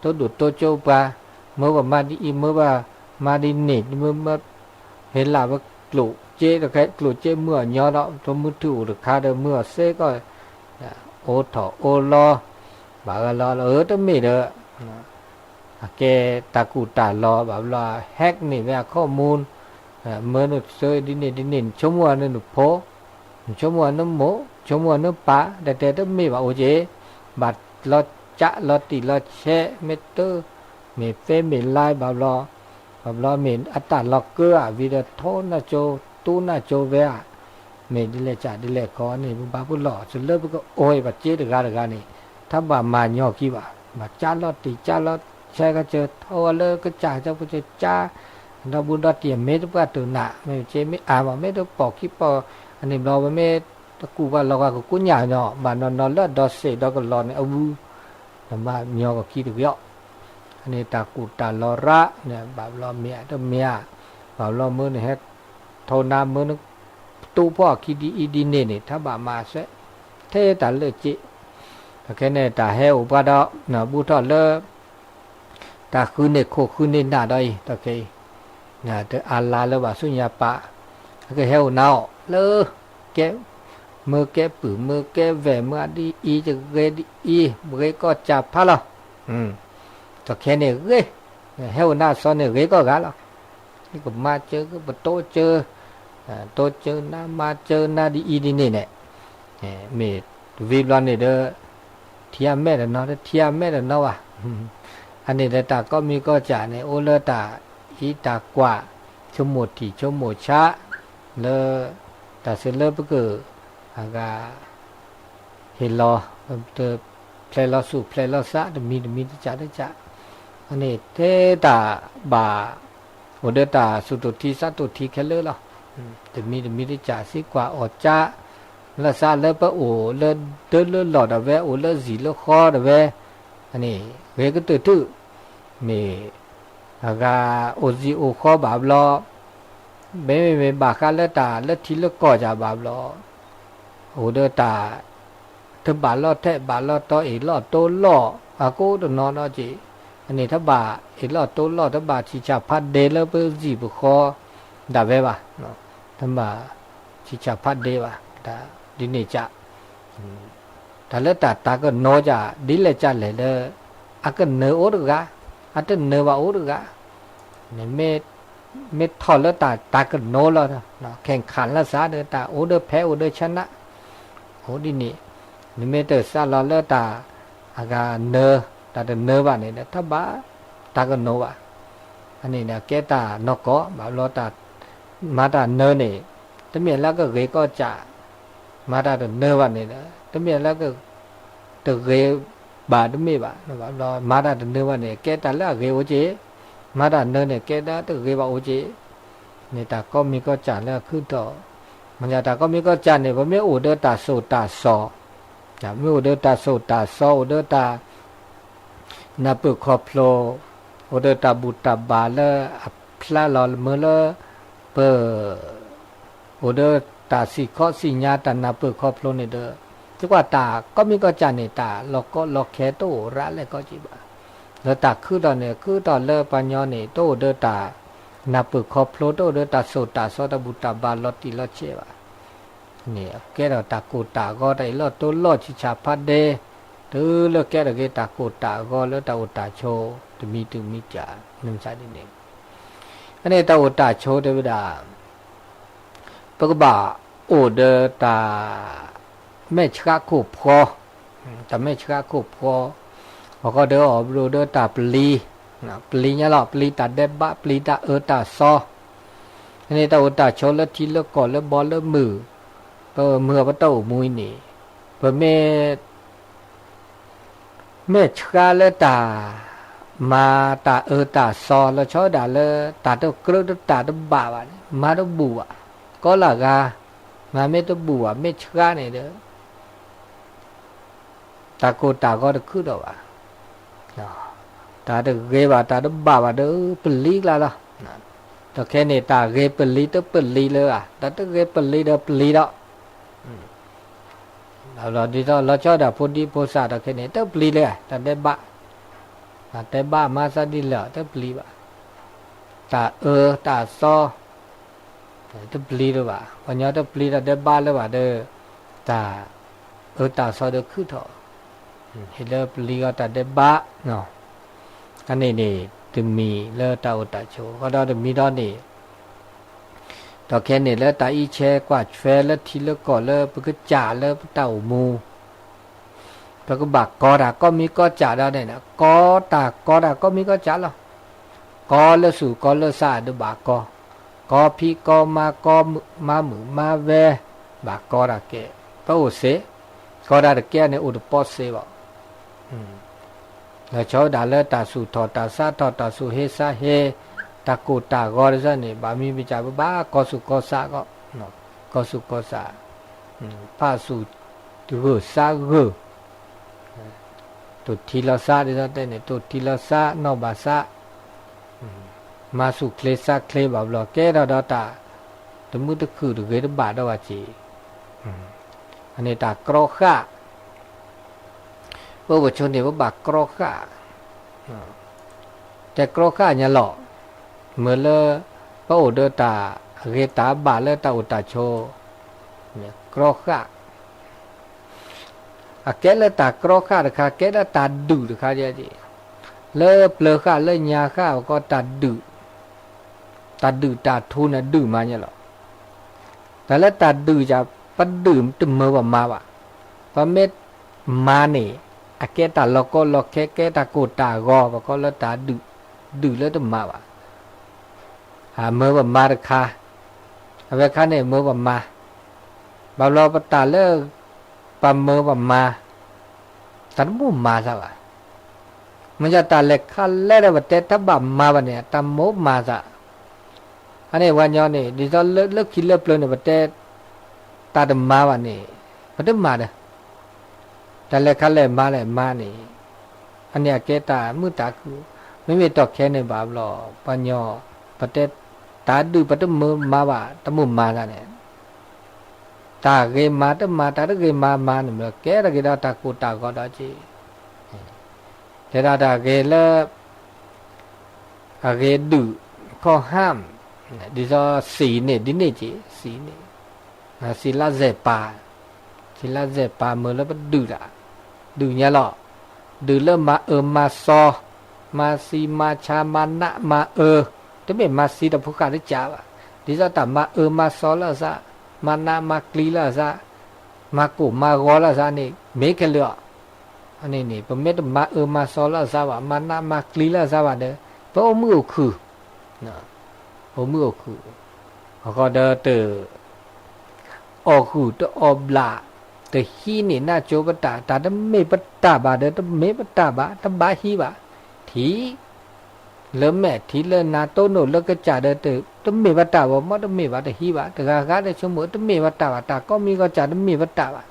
တိဒိၣ်တိကၠိပှၤ, မၢပှၤမၤဒ်အံၤ မၢပှၤမၤဒ်န့ၣ်, မၢ ဟ့ၣ်လၢပကျိၣ်စ့တခါ ကျိၣ်စ့မုၢ်အီၣ်ညီဒီး ပမုၢ်ထူၣ်အိၣ်တခါဒီး မုၢ်အီၣ်စ့ၢ်ကီး အိၣ်ထီၣ်အိၣ်လီၤ, ဘၣ်ဂၤလီၤလၢအၢတမ့ၢ်ဒီး အကဲတၢ်ကူၣ်တၢ်လီၤ ဘၣ်ဘျီ hack န့ၢ်ဝဲအ ข้อมูล, မၢနုာ်စၢဒ်န့ၣ်ဒ်န့ၣ် နဆိကမိၣ်အီၤနုာ်နဖိ, နဆိကမိၣ်အီၤနုာ်မိၢ်, ဆိကမိၣ်အီၤနုာ်ပၢ်, တဲတဲတမ့ၢ်ဘၣ်အိၣ်က့ၤ, ဘၣ်လီၤကးလီၤတံၢ်လီၤဆဲး မ့ၢ်တ မ့ၢ် Facebook Live ဘၣ်ဘျီ ဘၣ်ဘျီမ့ၢ်အတၢ်လီၤကၢအ video ထိနၢ်ကၠိ တူနၢ်ကၠိဝဲဧါ, မ့ၢ်ဒ်လဲၣ်ကးဒ်လဲၣ်ခီန့ၣ် ပဘၣ်ပလီၢ် စလၢပကအိၣ်အံၤ ပစ့တဂၤတဂၤန့ၣ် တဘၣ်မၤညီခံဘၣ်, ဘၣ်ကးလီၤတံၢ်ကးလီၤဆဲးကစၢ် ထီၣ်ဝဲလၢကစၢ်ကၠိပကစၢ် ဒီဘူးဒီတံၢ်မ့ၢ်တပှၢ်တၢၢ်နး မ့ၢ်က့မ့ၢ်အါမး မ့ၢ်တပိာ်ခံပိာ် အန့ၣ်ဘျီ ပမ့ၢ်တကူၣ်ဘၣ်လီၤဂာ်ကကူၣ်ညၣ်ညီ ဘၣ်နီၢ်နီၢ်လၢအဒီစ့ၣ်ဒီကလီၤန့ၣ် အဝု နဘၣ်ညီကီၢ်ခံတဂ့ၤအီၤ, အန့ၣ်တၢ်ကူၣ်တၢ်လီၤရၣ်န့ၣ် ဘၣ်ဘျီမ့ၢ်ဧါတမ့ၢ်ဧါ, ဘၣ်ဘျီမၢနဟဲ ထိနၤမၢန တူဖီၣ်အခံဒ်အံၤဒ်န့ၣ်န့ၣ် တဘၣ်မၤစဲး, ထဲတၢ်လၢစ့ၣ်, ခဲန့ၣ်တၢ်ဟဲအိၣ်ပှၤဒီး ဘူးထီၣ်လၢ တၢ်ဃုန့ၢ်ခိၣ်ဃုန့ၢ်နၢ်ဒီးအံၤ တၢ်ခဲအံၤ တအါလါလၢဘၣ်ဆူညါပၢ် အကဟဲအိၣ်နၤအီၤလၢ ကဲ မၢကဲပုၢ် မၢကဲဝဲၢ် မၢအဒ်အံၤ တဂ့ၤဒ်အံၤ ဂ့ၤကီၢ်စၢ်ဖးလီၤ. တၢ်ခဲန့ၣ်ဂ့ၤ ဟဲအိၣ်နၤအစီန့ၣ်ဂ့ၤကီၢ်ဂၤလီၤ. ကမၤစၢၤ ကပတိစၢၤ တိစၢၤနၤ မၤစၢၤနၤဒ်အံၤဒ်န့ၣ်န့ၣ် မ့ၢ်တဝံၤဘျီန့ၣ်ဒီး ထံအမဲာ်တနီၤ တထံအမဲာ်တနီၤဘၣ်. အန့ၣ်ဒီးတၢ်ကိးမံၤကိးစၢ်န့ၣ် အိၣ်လၢတၢ်အံးတၢ်ကွၢ် ဆိကမိၣ်ထံၣ်ဆိကမိၣ်ဆး လၢ တၢ်စၢၤလၢပက အဂၤ ဟ့ၣ်လီၤ ဖျဲးလီၤဆူၣ်ဖျဲးလီၤစး တမံၤတမံၤတစးတစး အန့ၣ်ထဲတၢ်ဘၣ် အိၣ်ဒီးတၢ်စူၢ်တူၢ်ထံစးတူၢ်ထံခဲလၢာ်လီၤ. တမံၤတမံၤတစးစံးကွၢ်အီၣ်ကၠၢ လၢစးလၢပအိၣ်လၢဒၢလၢလီၢ်ဒီးဝဲ အိၣ်လၢဇံၣ်လၢဃီဒီးဝဲ အန့ၣ် ဂ့ၤကတၢၢ်ထူၣ် မ့ၢ် အဂၤအိၣ်ဇံၣ်အိၣ်ဃီဘၣ်ဘျီ မ့မ့ၢ်ဘၣ်ဃးလၢတၢ်လၢထံလၢကီၢ်ယၤဘၣ်ဘျီ အိၣ်ဒီးတၢ် တဘၣ်လီၢ်ထဲးဘၣ်လီၢ်တီအ့ၣ်လီၢ်တိလီၢ် အကိးတနီၤနီၤက့ၤ အန့ၣ်တဘၣ်အ့ၣ်လီၢ်တိလီၢ် တဘၣ်ဆံးဆံးဖးဒဲးလၢပဇံၣ်ပဃီ ဒၣ်ဝဲဘၣ် တဘၣ်ဆံးဆံးဖးဒဲးဘၣ် ဒ်န့ၣ်က တၢ်လၢတၢ်တၢ်ကနိးက ဒ်လဲၣ်ကလဲၣ်လၢ အကနၢၤအိၣ်တဂၤ အတနၢၤဘၣ်အိၣ်တဂၤ နမ့ၢ် မ့ၢ်ထီၣ်လၢတၢ်တၢ်ကနိးလီၤ ခဲခးလၢစးဒီး တၢ်အိၣ်ဒီးဖဲအိၣ်ဒီးဆနး အိၣ်ဒ်န့ၣ် နမ့ၢ်တစးလီၤလၢတၢ် အဂၤနၢၤ တၢ်တနၢၤဘၣ်န့ၣ်ဒီး တဘၣ်တၢ်ကနိးဘၣ် အန့ၣ်ဒီးကဲတၢ်နီၢ်ကီၢ် ဘၣ်ဘျီတၢ် မၤတၢ်နၢၤန့ၣ် တမ့ၢ်လၢကဂ့ၤကီၢ်စး မၤတၢ်တနၢၤဘၣ်န့ၣ်ဒီး တမ့ၢ်လၢက တဂ့ၤဘၣ်တမ့ၢ်ဘၣ် ဘၣ်ဘျီ မၤတၢ်တနၢၤဘၣ်န့ၣ် ကဲတၢ်လၢအဂ့ၤအိၣ်က့ၤ မၤတၢ်နၢၤန့ၣ် ကဲတၢ်တဂ့ၤဘၣ်အိၣ်က့ၤ န့ၣ်တၢ်ကိးမံၤကိးစၢ်လၢအခုၣ်ထီၣ် မ့ၢ်တၢ်ကိးမံၤကိးစၢ်န့ၣ် ပမ့ၢ်အိၣ်ဒီးတၢ်စိာ်တၢ်စီၤ မ့ၢ်အိၣ်ဒီးတၢ်စိာ်တၢ်စီၤ အိၣ်ဒီးတၢ် နၢ်ပၢၢ်ခီဖျိ အိၣ်ဒီးတၢ်ဘူၣ်တၢ်ဘါလၢအဖျါလီၤမၢလၢ ပ အိၣ်ဒီးတၢ်စံၣ်ခီစံၣ်ညါ တၢ်နၢ်ပၢၢ်ခီဖျိန့ၣ်ဒီး သံကွၢ်တၢ်ကိးမံၤကိးစၢ်န့ၣ် တၢ်လီၤကီလီၤခဲတအိၣ်ရၤလဲၣ်ကီက့ၤဘၣ်. လၢတၢ်ခုၣ်ထီၣ်န့ၣ် ခုၣ်ထီၣ်လၢပှၤညီန့ၣ် တအိၣ်ဒီးတၢ်နၢ်ပၢၢ်ခီဖျိ တအိၣ်ဒီးတၢ်စိာ်တၢ်စီၤ တၢ်ဘူၣ်တၢ်ဘါလီၤတံၢ်လီၤဆဲးဘၣ်. န့ၣ် အကဲထီၣ်တၢ်ကိၢ်တၢ်ဂီၤ တၢ်အ့ၣ်လိာ်တိလိာ် ဆံးဆံးဖးဒဲး တုၤလၢကဲထီၣ်က့ၤတၢ်ကိၢ်တၢ်ဂီၤလၢတၢ်အိၣ်တၢ်ဆိး တမံၤတမံၤကၢ် နမစးဒ်န့ၣ် အန့ၣ်တၢ်အိၣ်တၢ်ဆိးတဲဝဲဒၣ် ပကဘၣ်အိၣ်ဒီးတၢ် မဲာ်ဆှးခိၣ်ဖှီ, တၢ်မဲာ်ဆှးခိၣ်ဖှီ, အဃိဒီးအီၣ်ဘျိးဒီးတၢ်ပျံၤ, ပျံၤညါလီၤ ပျံၤတၢ်ဒဲးဘး ပျံၤတၢ်အၢတၢ်သီ, န့ၣ်တၢ်အိၣ်တၢ်ဆိးလၢထံလၢကီၢ်လၢဘီလၢမုၢ်, ပမုၢ်အပတီၢ်အိၣ်မူအံၤန့ၣ်, ပမ့ၢ် မဲာ်ဆှးလၢတၢ် မၤတၢ်အၢတၢ်သီ လီၤဆီဒၣ်တၢ်လၢ တၢ်တကြၢးတတၢ်တဘၣ်ဘၣ်န့ၣ် မၤတဘူၣ်ဘၣ်, ကီလၢ်ဂၤ, မၤမ့ၢ်တဘူၣ်ဘၣ် မဲာ်ဆှးန့ၣ်ဒီး တၢ်ကိၢ်တၢ်ဂီၤတခုၣ်ထီၣ်ဘၣ်, တၢ်တဂ့ၤဘၣ် တၢ်တဘၣ်ဘၣ်ဒီး ပလံၤကျါလီၤ, ဒီးခဲန့ၣ် တၢ်ဂ့ၤပလံၤတပလံၤလၢၤဘၣ်, တၢ်တဂ့ၤပလံၤဒီးပလံၤဒီး ဒီးလီၤဆီဒၣ်ဖိဒံဖိသၣ်ဒီးခဲန့ၣ် တပျံၤလၢၤ တၢ်ဒဲးဘး, တၢ်ဒဲးဘးမၤသးဒ်လဲၣ် တပျံၤဘၣ်, တၢ်အၢတၢ်သီ တပျံၤလၢၤဘၣ်, ပှၤညီတပျံၤတၢ်ဒဲးဘးလၢၤဘၣ်ဒီး တၢ်အၢတၢ်သီဒီးခုၣ်ထီၣ်, ဟ့ၣ်လၢပလံၤဂီၤတၢ်ဒဲးဘး, အန့ၣ်န့ၣ် တမံၤလၢတၢ်အိၣ်တၢ်ဆိး ဃီဒီးတမံၤဒီးန့ၣ် ဒီးခဲန့ၣ်လၢတၢ်အံးဆဲးကွၢ်ထွဲလၢထံလၢကီၢ်လၢပကစၢ်လၢပတၢ်အိၣ်မူ, ပကဘၣ်ကီတၢ်ကိးမံၤကိးစၢ်ဒီးန့ၣ် ကီတၢ်ကီတၢ်ကိးမံၤကိးစၢ်လီၤ, ကီလၢဆူၣ်ကီလၢစးဒီးဘၣ်ကီ, ကီဖံးကီမၤကီမၤမုာ်မၤဝဲ, ဘၣ်ကီတၢ်ကဲ, ပအိၣ်စ့, ကီတၢ်တကဲန့ၣ်အိၣ်တပီစ့ဘၣ် လီၤဆီဒၣ်လၢတၢ်ဆူၣ်ထီၣ်တၢ်စးထီၣ် တၢ်ဆူၣ်ဟ့သးဟ့, တၢ်ကိၢ်တၢ်ဂီၤတစဲန့ၣ် ဘၣ်မံၤပစၢ်ပဘၣ်ကီဆူၣ်ကီသးကီ, ကီဆူၣ်ကီသး, ဖးဆူၣ်ဂၢၢ်စးဂၢၢ်, တိၢ်ထံလီၤစးဒ်သိးတဲန့ၣ် တိၢ်ထံလီၤစး နီၢ်ဘၣ်စး မၤဆူၣ်ချ့စးချ့ဘၣ်ဘျီ ကဲထီၣ်ဒီးတၢ် တမုာ်တခုၣ်တဂ့ၤတဘၣ်ဒီးဘၣ်က့ၤ, အန့ၣ်တၢ်ကြီဃာ်, ပအိၣ်ပဆိးန့ၣ် ပဘၣ်ကြီဃာ်, တြီဃာ်ညါလီၤ. မ့ၢ်လၢ ပအိၣ်ဒီးတၢ်ဂ့ၤတၢ်ဘၣ်လၢတၢ်အိၣ်တၢ်ဆိး တြီဃာ် အကဲလၢတၢ်တြီဃာ်တခါ ကဲလၢတၢ်ဒုးတခါ, လၢပျၢၤဃာ်လၢညါဃာ် ပကိးတၢ်ဒုး, တၢ်ဒုးတၢ်ထူန့ၣ်ဒုးမၤညါလီၤ. တၢ်လၢတၢ်ဒုးယၤ ပဒုးတမၢပမၤဘၣ်. ပမ့ၢ်မၤန့ၣ် အကဲတၢ်လီၤကီလီၤခဲ ကဲတၢ်ကိၢ်တၢ်ဂီၤ ပကိးလၢတၢ်ဒုး, ဒုးလၢတမၤဘၣ်. မၢပမၤတခါ, အဝဲခါန့ၣ်မၢပမၤ, ဘၣ်ဘျီပတၢ်လၢ ပမၢပမၤ တၢ်တမိၣ်မၤသးဘၣ်. မ့ၢ်ယတၢ်လဲၤခါလဲၣ်ဒီး ပတဲတဘၣ်မၤဘၣ်န့ၣ် တၢ်မိၣ်မၤသး. အန့ၣ်ပှၤညီန့ၣ် ဒ်သိးလၢခံလၢပျၢၤန့ၣ် ပတဲ တၢ်တမၤဘၣ်န့ၣ် ပတမၤဒီး တၢ်လဲၤခါလဲၣ်မၤလဲၣ်မၤန့ၣ် အန့ၣ်အကဲတၢ်မုာ်တၢ်ခုၣ်, မ့မ့ၢ်တီၢ်ခဲန့ၣ်ဘၣ်ဘျီ ပှၤညီ ပတဲ တၢ်ဒုးပတမၢမၤဘၣ် တမိၣ်မၤသးန့ၣ် တၢ်ဂ့ၤမၤတမၤ တၢ်တဂ့ၤမၤမၤန့ၣ် ကဲထီၣ်က့ၤဒီးတၢ်ကိၢ်တၢ်ဂီၤဒီးက့ၤ, တဲဒၣ်တၢ်ဂ့ၤလၢ အဂ့ၤဒုး ခီၣ်ဟၣ် ဒ်သိးစံးန့ၣ် ဒ်န့ၣ်က့ၤ စံးန့ၣ်, စံးလၢစဲးပာ်, စံးလၢစဲးပာ်မၢလၢပဒုးတၢ်, ဒုးညါလီၤ. ဒုးလၢမၤအၢမၤစီ, မၤစံမၤဆါ မၤနးမၤအၢ, တမ့ၢ်မၤစံတၢ်ဖိဃာ်တကးဘၣ်, ဒ်သိးတၢ်မၤအၢမၤစီလၢအသး, မၤနးမၤကျံလၢအသး, မၤကိၢ်မၤဂီၤလၢအသးန့ၣ် မ့ၢ်ခဲလၢာ်အီၤ. အန့ၣ်န့ၣ် ပမ့ၢ်တမၤအၢမၤစီလၢအသးဘၣ် မၤနးမၤကျံလၢအသးဘၣ်ဒီး ပအိၣ်မုာ်အိၣ်ခုၣ်, အိၣ်မုာ်အိၣ်ခုၣ်, အဃိဒီးတ အီၣ်ဃုာ်တအီၣ်ဘျး, တဟံးန့ၢ်နၢ်ကၠိပတၢ်, တၢ်တမ့ၢ်ပတၢ်ဘၣ်ဒီး တမ့ၢ်ပတၢ်ဘၣ် တဘၣ်ဟံးဘၣ်, ထံၣ် လၢမဲာ်ထံၣ်လၢနၤ တိၢ်နီၣ်လၢကစၢ်ဒီး တမ့ၢ်ပတၢ်ဘၣ် မ်တမ့ၢ်ဘၣ်တဟံးဘၣ်, တဂၤဂၤဒီးဆိကမိၣ် တမ့ၢ်ပတၢ်ဘၣ် တၢ်ကိးမံၤဂီၤစၢ်တမ့ၢ်ပတၢ်ဘၣ်,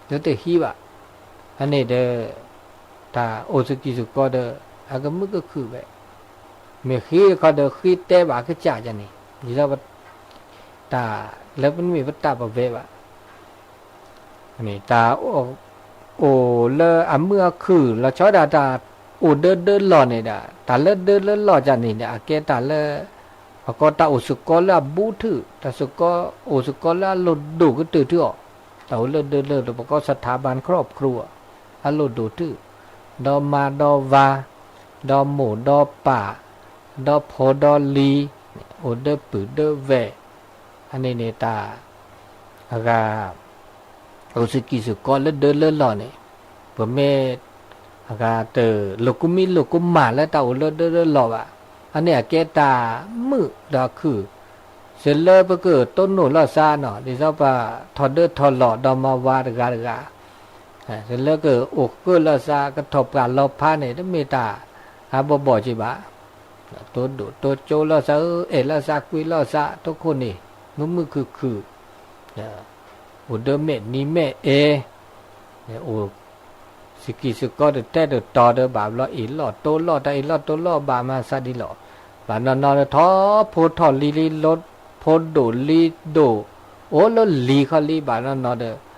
ဒီးတဟံးဘၣ်, အန့ၣ်ဒီး တၢ်အိၣ်သကံၢ်သကီဒီး အကမုာ်ကခုၣ်ဝဲ, မ့ၢ်ဃ့တခီဒီးဃ့တဲဘၣ်ကစၢ်ယၤန့ၣ်, ဒ်သိး တၢ်လၢပမ့ၢ်ပတၢ်ပဝဲဘၣ်, တၢ်အိၣ်လၢအမုာ်အခုၣ် လီၤဆီဒၣ်တၢ်အိၣ်ဒၢဒၢလီၢ်န့ၣ်ဒီး တၢ်လၢဒၢလၢလီၢ်ယၤန့ၣ်ဒီး အကဲတၢ်လၢ ပကိးတၢ်အိၣ်သကိးလၢအဘူးထု တၢ်သကိးအိၣ်သကိးလၢအလိၣ်ဒိၣ်ကတၢၢ်ထံအီၤ, တၢ်အိၣ်လၢဒၢလၢ ပကိး สถาบันครอบครัว အလိၣ်ဒိၣ်ထံ, ဒီးမါဒီးဝၤ, ဒီးမိၢ်ဒီးပၢ်, ဒီးဖိဒီးလံၤ, အိၣ်ဒၢပုၢ်ဒၢဝဲၢ်, အန့ၣ်န့ၣ်တၢ် အဂၤ အိၣ်သကံၢ်သကီလၢဒၢလၢလီၢ်န့ၣ်, ပမ့ၢ် အဂၤတလိာ်ကူမံလိာ်ကူမၣ်လၢတၢ်အိၣ်လၢဒၢလၢလီၢ်ဘၣ်, အန့ၣ်အကဲတၢ်မုာ်ဒီးခုၣ်, စ့လၢပကတိၢ်နီၣ်လီၤသးနီၤ ဒ်သိးပထီၣ်ဒၢထီၣ်လီၢ်ဒီးမါဝၤတဂၤတဂၤ, စ့လၢကအိၣ်ဃၢလီၤသး ကထီၣ်ပှၢ်လီၤဖးန့ၣ် တမ့ၢ်တၢ်အဘီၣ်ဘီၣ်က့ဘၣ်, တိၢ်ဒိၣ်တိၢ်ကၠိလီၤသးဧၢ, အဲၣ်လီၤသးကွံလီၤသး တိခိၣ်န့ၣ် မုာ်မုာ်ခုၣ်ခုၣ်, အိၣ်ဒၢမဲာ်နံၤမဲာ်အဲၣ်, အိၣ်သကံၢ်သကီတထဲတတီၤဒီးဘၣ်ဘျီ အ့ၣ်လီၢ်တိလီၢ် တၢ်အ့ၣ်လီၢ်တိလီၢ်ဘၣ်မၤသးဒ်လီၤ, ဘၣ်နီၢ်နီၢ်ဒီးထီၣ်ဖိထီၣ်လံၤလံၤ လီၤဖိဒိၣ်လံၤဒိၣ်, အိၣ်လၢလံၤခီလံၤဘၣ်နီၢ်နီၢ်ဒီး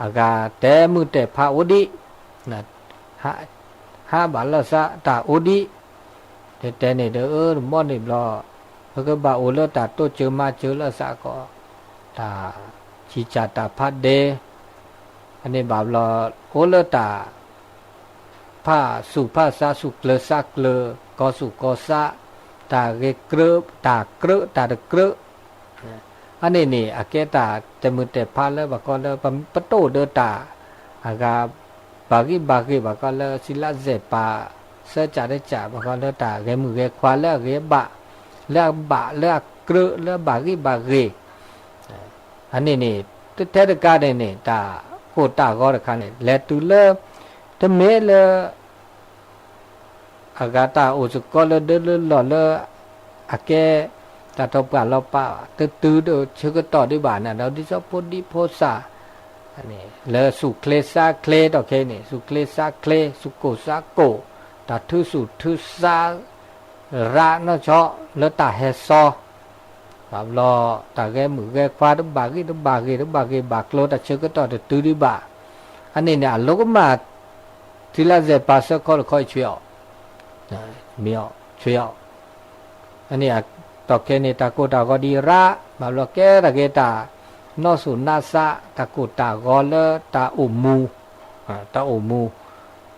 အဂၤတဲမုၢ်တဲဖးအိၣ်ဒံး ဟးဘၣ်လီၤသးတၢ်အိၣ်ဒံး, တဲတဲန့ၣ်ဒီး အၢ တဘီန့ၣ်ဘျီ ပကဘၣ်အိၣ်လၢတၢ်တိစၢၤမၤစၢၤလီၤသးကီး, တၢ်ဆံးစၢ်တၢ်ဖးဒဲး, အန့ၣ်ဘၣ်ဘျီ အိၣ်လၢတၢ် ဖးဆူၣ်ဖးဆါ ဆူၣ်ကျၢၤဆါကျၢၤ ကီၤဆူၣ်ကီၤဆါ, တၢ်ဂ့ၤကြၢး တၢ်ကြၢး တၢ်တကြၢး အန့ၣ်န့ၣ် အကဲတၢ်တဲမုၢ်တဲဖးလၢပှၤကီလၢ ပတိၢ်ဒၢတၢ် အဂၤ ဘၣ်ဂံၢ်ဘၣ်ဂ့ၤ ပှၤကီလၢ စံးလၢစဲးပာ် စၢကၠးတကၠး ပှၤကီလၢတၢ်ဂဲၤမုၢ်ဂဲၤခွါလၢအဂ့ၤအဘၣ် လၢအဘၣ်လၢအကြၢးလၢအဘၣ်ဂံၢ်ဘၣ်ဂ့ၤ အန့ၣ်န့ၣ် တထဲတကးန့ၣ်န့ၣ် တၢ်ကိၢ်တၢ်ဂီၤတခါန့ၣ် လဲၤတုၤလၢ တမ့ၢ်လၢ အဂၤတၢ်အိၣ်သကိးလၢဒၢလၢလီၢ်လၢ အကဲ တၢ်ထီၣ်ပှၢ်လီၤပာ် တတုၤဆၢကတီၢ်ဒံးဘၣ်န့ၣ်ဒီး ဒ်သိးဖိဒံဖိသၣ် လၢဆူၣ်ချ့ဆါချ့ ဒီးခဲအံၤန့ၣ် ဆူၣ်ချ့ဆါချ့ ဆူၣ်ကိၢ်ဆါကိၢ် တၢ်ထုဆူၣ်ထုဆါ ရးနီၢ်ဆီ လၢတၢ်ဟဲစီ ဘၣ်ဘျီ တၢ်ဂဲၤမုၢ်ဂဲၤခွါ တဘၣ်ဂံၢ်တဘၣ်ဂ့ၤ တဘၣ်ဂ့ၤဘၣ်ကျိၤ တၢ်ဆၢကတီၢ်တတုၤဒံးဘၣ် အန့ၣ်န့ၣ် အလိၣ်ကမၣ် ထံလၢစဲးပာ်စၢခီတခီအံၤဆွံအီၤ မ့ၢ်အီၤ ဆွ့အီၤ, အန့ၣ် တီၢ်ခဲန့ၣ် တၢ်ကိၢ်တၢ်ဂီၤဒံးရၣ် ဘၣ်ဘျီကဲတၢ်ဂ့ၤတၢ် နီၢ်စိၤနါစး တၢ်ကိၢ်တၢ်ဂီၤလၢတၢ်အိၣ်မူ, တၢ်အိၣ်မူ,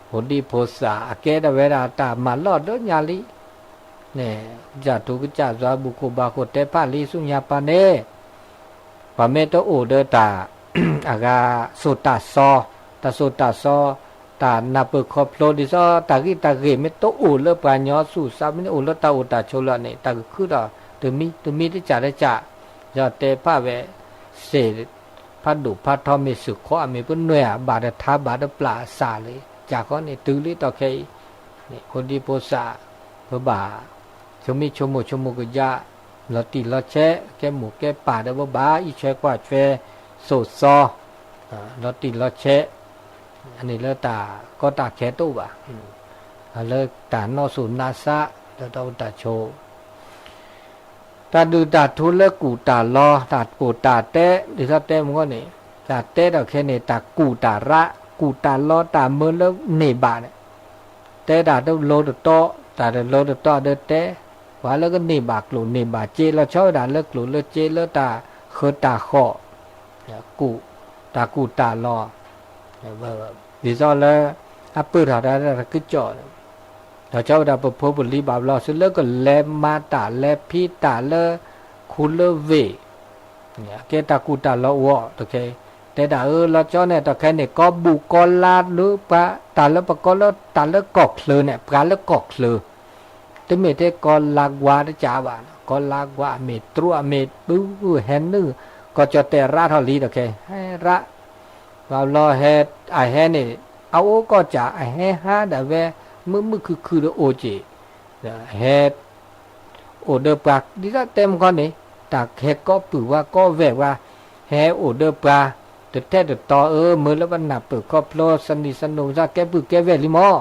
ဖိဒံဖိသၣ် အကဲတၢ်ဝဲဒၣ်တၢ်မၤလီၢ်ဒၢညါလံ, န့ၣ် ကစၢ်ထူကစၢ်ယွၤ ဘူၣ်ကိၣ်ဘါကိၣ် တဲဖးလံဆူညါပၢ်န့ၣ်, ပှၤမ့ၢ်တအိၣ်ဒီးတၢ် အဂၤ စိာ်တၢ်စီ, တၢ်စိာ်တၢ်စီ, တၢ်နၢ်ပၢၢ်ခီဖျိဒ်သိး တၢ်ဂံၢ်တၢ်ဂ့ၤမ့ၢ်တအိၣ်လၢပှၤကညီသူၣ်စါ မ့ၢ်တအိၣ်လၢတၢ်အိၣ်တၢ်ဆိးလၢန့ၣ် တၢ်ကခုဒီးတမံၤတမံၤတကးတကး, ယတဲဖးဝဲ စ့ၢ် ဖးဒိၣ်ဖးထီ မ့ၢ်စူၢ်ခီ အမ့ၢ်ပနွဲၢ်ဧါ ဘၣ်တထါ ဘၣ်တပျၢ်အစၢ်လံ, ကးခီန့ၣ် တုၤလံတီၢ်ခဲအံၤ, ဖိဒံဖိသၣ် ပဘၣ် ဆိမိၣ်ဆိကမး လီၤတံၢ်လီၤဆဲး ကဲမိၢ်ကဲပၢ်ဒီး ပဘၣ်အံးဆွဲကွၢ်ဆွဲ စိာ်စီ လီၤတံၢ်လီၤဆဲး, အန့ၣ်လၢတၢ်ကီတၢ်ခဲတအိၣ်ဘၣ်, လၢတၢ်နီၢ်စိၤနါစး လၢတၢ်အိၣ်တၢ်ဆိး တၢ်ဒုၣ်တၢ်ထူလၢကူၣ်တၢ်လီၤ တၢ်ကိၢ်တၢ်တဲ ဒ်သိးတဲမ့ၢ်ဂ့ၤန့ၣ်, တၢ်တဲဒီးခဲန့ၣ် တၢ်ကူၣ်တၢ်ရး ကူၣ်တၢ်လီၤတၢ်မၢလၢန့ၢ်ဘၣ်န့ၣ်, တဲတၢ်တလိၤတတီ, တၢ်တလိၤတတီဒီးတဲ, ပှၤလၢကန့ၢ်ဘၣ်ကျိၣ်န့ၢ်ဘၣ်စ့ လီၤဆီဝဲဒၣ်လၢကျိၣ်လၢစ့ လၢတၢ်ဃၢတၢ်ဃီၣ် ကူၣ်, တၢ်ကူၣ်တၢ်လီၤ, ဒ်သိးလၢ အပၢၢ်ထီၣ်တၢ်လၢတၢ်ကစီၣ်န့ၣ်, ဒီးဆီဝဲဒၣ်ပဖိပလံၤဘၣ်ဘျီ သုလၢကလဲၤမၤတၢ်လဲၤဖံးတၢ်လၢ ခူလၢဝ့ၢ် ကဲတၢ်ကူၣ်တၢ်လီၤအိၣ်အီၤတခဲ, တဲဒၣ်အၢ လီၤဆီန့ၣ် တခဲန့ၣ် ကီၢ်ဘူၣ်ကီၢ်လါလၢပှၤ တၢ်လၢပကီၢ်လၢ တၢ်လၢကီၢ်ချၢန့ၣ် ပှၤလၢကီၢ်ချၢ တမ့ၢ်ထဲကီၢ်လါကွၢ်တကးဘၣ်, ကီၢ်လါကွၢ်အမ့ၢ်တြူးအမ့ၢ်ပု ဟဲနုာ် ကီၢ်ကၠီၣ်တဲၣ်ရးထီၣ်လံတခဲ ဟဲရး, ဘၣ်ဘျီဟဲ, အဟဲန့ၣ် အအိၣ်ကီၢ်စဲၣ် အဟဲဟးဒၣ်ဝဲ မုာ်မုာ်ခုၣ်ခုၣ်ဒီးအိၣ်က့ၤ, ဟဲ အိၣ်ဒီးပှၤ ဒ်သိးတဲမ့ၢ်ဂ့ၤန့ၣ်, တၢ်ဟဲကီပုၢ်ဝဲၢ်ကီဝဲၢ်ပှၤ, ဟဲအိၣ်ဒီးပှၤ တထဲတတီဧၢ, မ့ၢ်လၢပနၢ်ပၢၢ်ခီဖျိ စနံၣ်စနိး ကဲပုၢ်ကဲဝဲၢ်လံမး,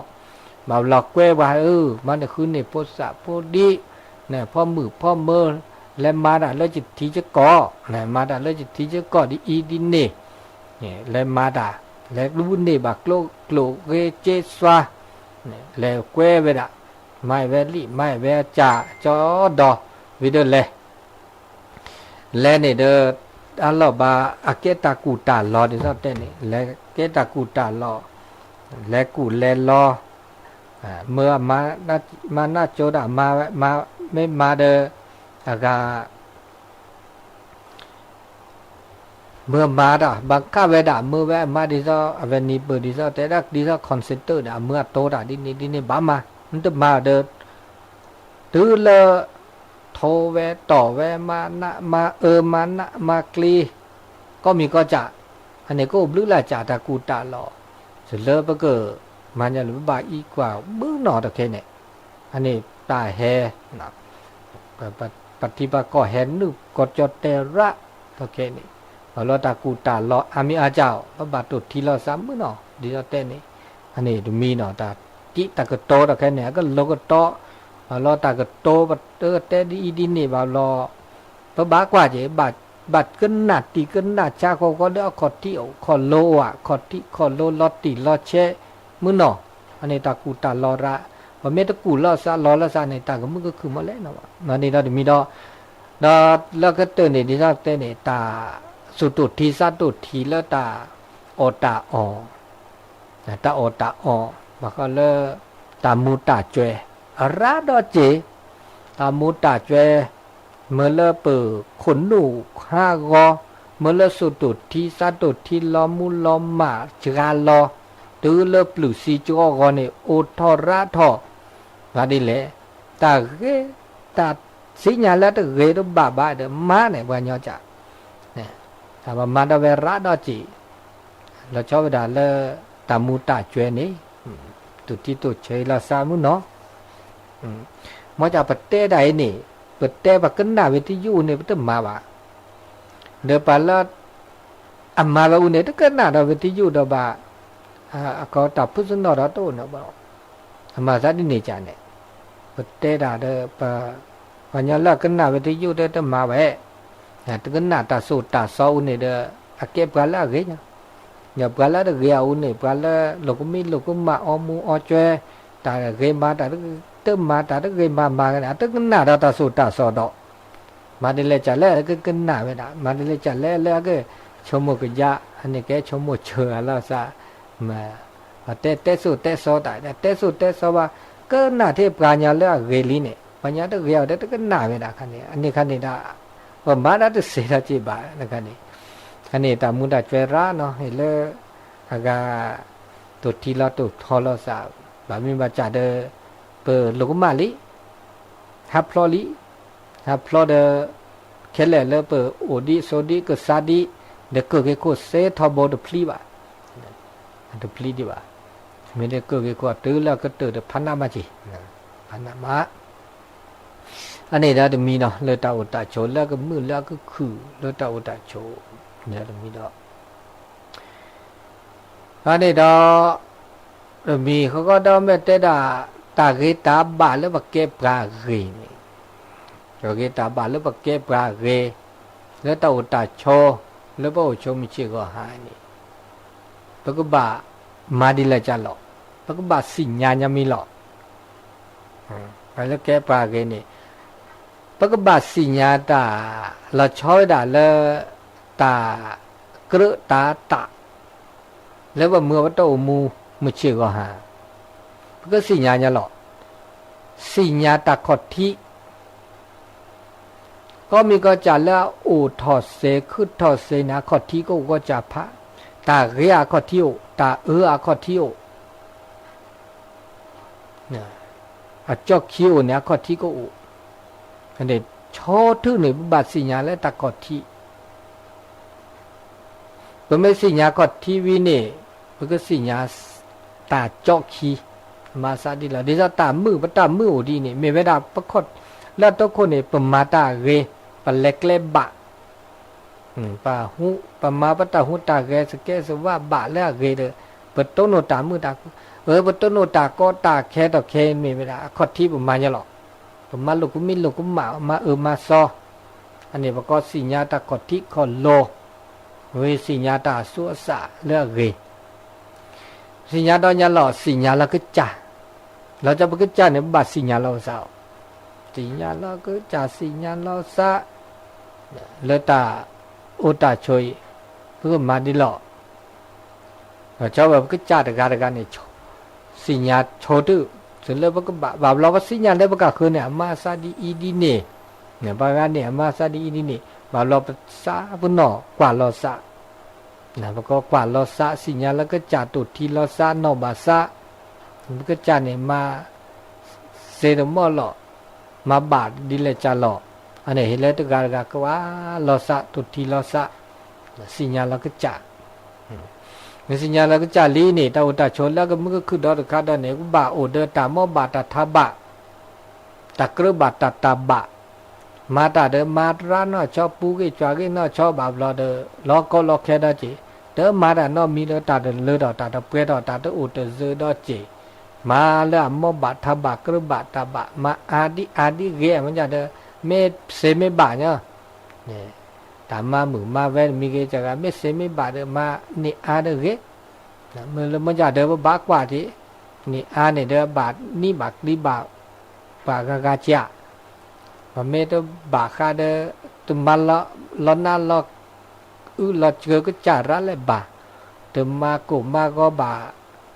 ဘၣ်ဘျီကွဲပှၤဧၢ, မၤနၢၤဃုန့ၢ်ဖိသၣ်ဖိဒံး, နဖီမုၣ်ဖီမၢၤ, လဲၤမၤတၢ်လၢယထံယကီၢ်, မၤတၢ်လၢယထံယကီၢ်ဒ်အံၤဒ်န့ၣ်, လဲၤမၤတၢ်, လဲၤဒုးန့ၢ်ဘၣ်ကျိၣ်ကျိၣ်ဂ့ၤစ့စွါ, လဲၤကွဲဝဲဒၣ်, မၤဝဲလံ မၤဝဲအစၢ်ကၠီဒီး ဝံၤဒီးလဲၤ လဲၤန့ၣ်ဒီး အလီၢ်ဘၣ် အကဲတၢ်ကူၣ်တၢ်လီၤဒ်သိးတဲန့ၣ် လဲၤကဲတၢ်ကူၣ်တၢ်လီၤ, လဲၤကူၣ်လဲၤလီၤ, မၢအမၤ, မၤနၢ်ကၠိဒၣ်မၤဝဲ, မၤ, မ့ၢ်မၤဒီး အဂၤ မၢအမၤတၢ် ဘၣ်ကးဝဲဒၣ် မၢဝဲအမၤဒ်သိး အဝဲနံၤပၢၢ်ဒ်သိး တဲဒၣ်ဒ်သိး concert ဒီး အမၢအတီတၢ်ဒ်န့ၣ်ဒ်န့ၣ် ဘၣ်မၤ, နတမၤဒီး တုၤလၢ ထိဝဲတီၢ်ဝဲ မၤနးမၤအၢ မၤနးမၤကျံ ကိးမံၤကိးစၢ်, အန့ၣ်ကအိၣ်ဘျုးလၢ်စၢ်တၢ်ကူၣ်တၢ်လီၤ, စလၢပက မၤညါလၢပဘၣ်အံးကွၢ်မုၢ်နီၢ်တခဲန့ၣ်, အန့ၣ်တၢ်ဟဲ ပှၤထံပှၤကီၢ်ဟဲနုာ်ကီၢ်ကၠီၣ်တဲၣ်ရးတခဲန့ၣ်, ဘၣ်လီၤတၢ်ကူၣ်တၢ်လီၤအါမံၤအါစၢ်အီၤ ပဘၣ်တိၢ်ထံလီၤသးမုၢ်နီၢ် ဒ်သိးတဲန့ၣ်, အန့ၣ်တမံၤနီၢ် တၢ်တံးတၢ်ကတိၤတခဲန့ၣ် အကလီၤကတီၤ, ဘၣ်လီၤတၢ်ကတိၤ ပတဲဒ်အံၤဒ်န့ၣ်ဘၣ်လီၤ, ပဘၣ်ကွၢ်က့ၤ ဘၣ်ကနၣ်တံၤကနၣ်ဆါဃီဃီလၢအခီၣ်ထံးအိၣ် ခီၣ်လိၤအိၣ်ဧါ ခီၣ်ထံးခီၣ်လိၤလီၤတံၢ်လီၤဆဲးမုၢ်နီၢ်, အန့ၣ်တၢ်ကူၣ်တၢ်လီၤရး, ပမ့ၢ်တကူၣ်လီၤသးလီၤလီၤသးန့ၣ် တၢ်ကမုာ်ကခုၣ်မးလဲၣ်နီၤ, န့ၣ်ဒီးတမံၤဒီး ဒီးလၢကတၢၢ်န့ၣ် ဒ်သိးတဲန့ၣ် တၢ်သူၣ်တိၢ်ထံသးတိၢ်ထံလၢတၢ်အီၣ်တၢ်အီ, တၢ်အီၣ်တၢ်အီ, ဘၣ်ဃးလၢ တၢ်မူၤတၢ်ကွဲၤ အရးဒီးစ့ၢ်, တၢ်မူၤတၢ်ကွဲၤ မ့ၢ်လၢပခိၣ်နူာ်ဟးဂီၤ, မ့ၢ်လၢသူၣ်တိၢ်ထံသးတိၢ်ထံလီၤမူလီၤမၢ်စှၤလီၤ, တုၤလၢပျုၢ်စံကဂီၤဂီၤန့ၣ် အိၣ်ထီၣ်ရးထီၣ်, ဘၣ်ဒ်လဲၣ်, တၢ်ဂ့ၤ, တၢ်စံၣ်ညါလၢတဂ့ၤတဘၣ်ဘၣ်ဒီးမၤန့ၣ် ပှၤညီကၢ်, တၢ်ပမၤဒီးဝဲရးဒီးစ့ၢ်, လီၤဆီဝဲဒၣ်လၢ တၢ်မူၤတၢ်ကွဲၤန့ၣ်, တိၢ်ထံတိၢ်ဆဲးလီၤသးမုၢ်နီၢ်, မ်ကၢ်ပတဲဒၣ်အံၤန့ၣ်, ပတဲပကနၣ်ဝံၤတယုၢ်န့ၣ် ပတမၤဘၣ်, ဒီးပှၤလၢ အမၤဝဲအူန့ၣ် တကနၣ်ဒီးဝံၤတယုၢ်ဒီးဘၣ်, အခီတၢ်ဖုစနီၣ်ဒီးတအိၣ်န့ၣ်ဘၣ်, အမၤသးဒ်န့ၣ်ကၢ်န့ၣ်, ပတဲဒၣ်ဒီး ပှၤညီလၢအကနၣ်ဝံၤတယုၢ်ဒီးတမၤဝဲ, တကနၣ်တၢ်စိၢ်တၢ်စီအူန့ၣ်ဒီး အကဲပှၤလၢအဂ့ၤညါ, ဒီးပှၤလၢတဂ့ၤအူန့ၣ် ပှၤလၢလိာ်ကမံလိာ်ကမၣ်အီမူအီကွဲ, တၢ်ဂ့ၤမၤတၢ်တ တမၤတၢ်တဂ့ၤမၤမၤကန့ၣ် အတကနၣ်ဒီးတၢ်စိၣ်တၢ်စီဒီး မၤဒ်လဲၣ်ကလဲၣ် အကကနၣ်ဝဲဒၣ် မၤဒ်လဲၣ်ကလဲၣ်လၢအကဆိကမိၣ်ကယါ အန့ၣ်ကဲဆိကမိၣ်ဆၢအလီၤစၢ် တဲတဲစိၣ်တဲစီတၢ် တဲစိၣ်တဲစီဘၣ် ကနၣ်ထဲပှၤကညီလၢအဂ့ၤလံန့ၣ် ပှၤကညီတဂ့ၤအီၤဒီးတကနၣ်ဝဲဒၣ်ခါန့ၣ် အန့ၣ်ခါန့ၣ်ဒီး ပမၤတၢ်တစဲးထီၣ်က့ၤဘၣ်ခါန့ၣ် ခါန့ၣ်တၢ်မူတၢ်ကွဲးရၣ်နီၤ လၢ အဂၤ တိၢ်ထံလီၤတိၢ်ထီလီၤစၢ် ဘၣ်မ့ၢ်ဘၣ်စၢ်ဒီး ပလိာ်ကမၣ်လံ ဟးဖျီလံ ဟးဖျီဒီး ခဲလၢာ်လၢပအိၣ်ဒံးဆိးဒံးကစၢ်ဒံး ဒီးကၢၢ်က့ၤခိၣ်စ့ထီဘိတဖျံဘၣ် တဖျံဒံးဘၣ် မ့ၢ်ဒီးကၢၢ်က့ၤခိၣ်အတုၤလၢအကတၢၢ်ဒီးဖးနးမးက့ၤ ဖးနးမး အန့ၣ်ဒီးတမံၤနီၤ လၢတၢ်အိၣ်တၢ်ဆိးလၢအကမုာ်လၢအကခုၣ်လၢတၢ်အိၣ်တၢ်ဆိး န့ၣ်ဒီးတမံၤဒီး အန့ၣ်ဒီး တမံၤဃီဃီဒီးမ့ၢ်တဲဒၣ် တၢ်ဂ့ၤတၢ်ဘၣ်လၢပကဲပှၤဂ့ၤန့ၣ် တၢ်ဂ့ၤတၢ်ဘၣ်လၢပကဲပှၤဂ့ၤ လၢတၢ်အိၣ်တၢ်ဆိး လၢပအိၣ်ဆိးမုၢ်ဆ့ၣ်ဂီၤဟါန့ၣ် ပကဘၣ်မၤဒ်လဲၣ်ကလီၤ ပကဘၣ်သ့ၣ်ညါညီမံၤလီၤ ပှၤလၢကဲပှၤဂ့ၤန့ၣ် ပကဘၣ်သ့ၣ်ညါတၢ် လီၤဆီဝဲဒၣ်လၢ တၢ်ကြၢးတၢ်တၢ် လၢပမုၢ်ပတအိၣ်မူ မုၢ်ဆ့ၣ်ဂီၤဟါ ပကသ့ၣ်ညါညီလီၤ သ့ၣ်ညါတၢ်ခီၣ်ထံး ကီၢ်မံၤကီၢ်စဲၣ်လၢအအိၣ်ထီၣ်စ့ၤ ခုၣ်ထီၣ်စ့ၤန့ၣ် အခီၣ်ထံးကအိၣ်ကီၢ်စဲၣ်ဖး တၢ်ဂ့ၤအခီၣ်ထံးအိၣ် တၢ်အၢအခီၣ်ထံးအိၣ် အကၠီၣ်ခံအိၣ်န့ၣ် အခီၣ်ထံးကအိၣ် ဆီထုးန့ၣ် ပဘၣ်သ့ၣ်ညါလၢတၢ်ခီၣ်ထံး ပမ့ၢ်သ့ၣ်ညါခီၣ်ထံးဝံၤန့ၣ် ပကသ့ၣ်ညါ တၢ်ကၠီၣ်ခံ မၤသးဒ်လီၤ ဒ်သိးတၢ်မုာ် ပတၢ်မုာ်အိၣ်ဒ်န့ၣ် မ့ၢ်ဝဲဒၣ်ပခီၣ် လၢအတိခိၣ်န့ၣ် ပမၤတၢ်ဂ့ၤ ပလဲၤကျဲဘၣ် ပ ပမၤပတၢ်ဟူးတၢ်ဂဲၤသကဲးသဝးဘၣ်လၢအဂ့ၤဒီး ပတိၢ်နီၣ်တၢ်မုာ်တၢ် ပတိၢ်နီၣ်တၢ်ကီတၢ်ခဲထီၣ်ခဲအံၤမ့ၢ်ဝဲဒၣ် အခီၣ်ထံးပမၤညီလီၤ ပမၤလိာ်ကမံလိာ်ကမၣ် မၤအၢမၤသီ အန့ၣ်ပကီသ့ၣ်ညါတၢ်ခီၣ်ထံးခီၣ်လိၤ ဝံၤသ့ၣ်ညါတၢ်အသူအသၣ်လၢအဂ့ၤ သ့ၣ်ညါဒီးညါလီၤ သ့ၣ်ညါလီၤကစၢ် လီၤဆီပကစၢ်န့ၣ် ပဘၣ်သ့ၣ်ညါလီၤပသးအီၤ သ့ၣ်ညါလီၤကစၢ် သ့ၣ်ညါလီၤသး လၢတၢ်အိၣ်တၢ်ဆိးအံၤ ပကမၤဒ်လီၤ လီၤဆီဝဲပကစၢ်တဂၤတဂၤန့ၣ် သ့ၣ်ညါဆိတုၤ တုၤလၢပကဘၣ် ဘၣ်ဘျီပသ့ၣ်ညါလၢပကဃၢၤန့ၣ် အမၤအသးဒ်အံၤဒ်န့ၣ် ပှၤဂၤန့ၣ် အမၤအသးဒ်အံၤဒ်န့ၣ် ဘၣ်ဘျီပသးပနီၢ်ကွၢ်လီၤသး ပကကွၢ်လီၤသး သ့ၣ်ညါလီၤကစၢ် တိၢ်ထံလီၤသး နီၢ်ဘၣ်သး ပကစၢ်န့ၣ် မၤ စ့တမီၢ်လီၤ မၤဘၣ်ဒ်လဲၣ်ကလီၤ အန့ၣ်ဟ့ၣ်လၢတဂၤတဂၤကွၢ်လီၤသး တိၢ်ထံလီၤသး သ့ၣ်ညါလီၤကစၢ် မ့ၢ်သ့ၣ်ညါလီၤကစၢ်လံန့ၣ် တၢ်အိၣ်တၢ်ဆိးလၢကမုာ်ကခုၣ်ဒီတခါဒီးန့ၣ် ကဘၣ်အိၣ်ဒီးတၢ်မီၢ်ဘၣ်တၢ်ထးဘၣ် တၢ်ကြၢးဘၣ်တၢ်တၢ်ဘၣ် မၤတၢ်ဒီးမၤတရၣ်နီၢ်ဆီ ပူၤဂ့ၢ်ကွၢ်ဂ့ၢ်နီၢ်ဆီ ဘၣ်ဘျီဒီး လီၤကီလီၤခဲဒီးက့ၤ တမၤတၢ်နီတမံၤဒီး တၢ်တလၢထီၣ် တၢ်တပှဲၤထီၣ် တၢ်တအိၣ်တသးဒီးက့ၤ မၤလၢအမီၢ်ဘၣ်ထးဘၣ်ကြၢးဘၣ်တၢ်ဘၣ် မၤအါဒ်အါဒ်ဂ့ၤ မ့ၢ်ဒ်ဒီး မ့ၢ်စ့မ့ၢ်ဘၣ်ညီ တၢ်မၤမုာ်မၤဝဲတမံၤဂ့ၤ တဂၤမ့ၢ်စ့မ့ၢ်ဘၣ်ဒီး မၤန့ၢ်အါဒီးဂ့ၤ မ့ၢ်လၢမ့ၢ်ဒ်ဒီး ပဘၣ်ကွၢ်က့ၤ န့ၢ်အါန့ၣ်ဒီး ဘၣ်နံၣ်ဘၣ်ကျံဘၣ် ပှၤဂၤဂၤကၢ် ပမ့ၢ်တဘၣ်ဃးဒီး တမၤလီၤနးလီၤ အုၣ်လီၤစှၤကစၢ်ရၣ်လၢၤဘၣ်, တမၤကိၢ်မၤဂီၤဘၣ်,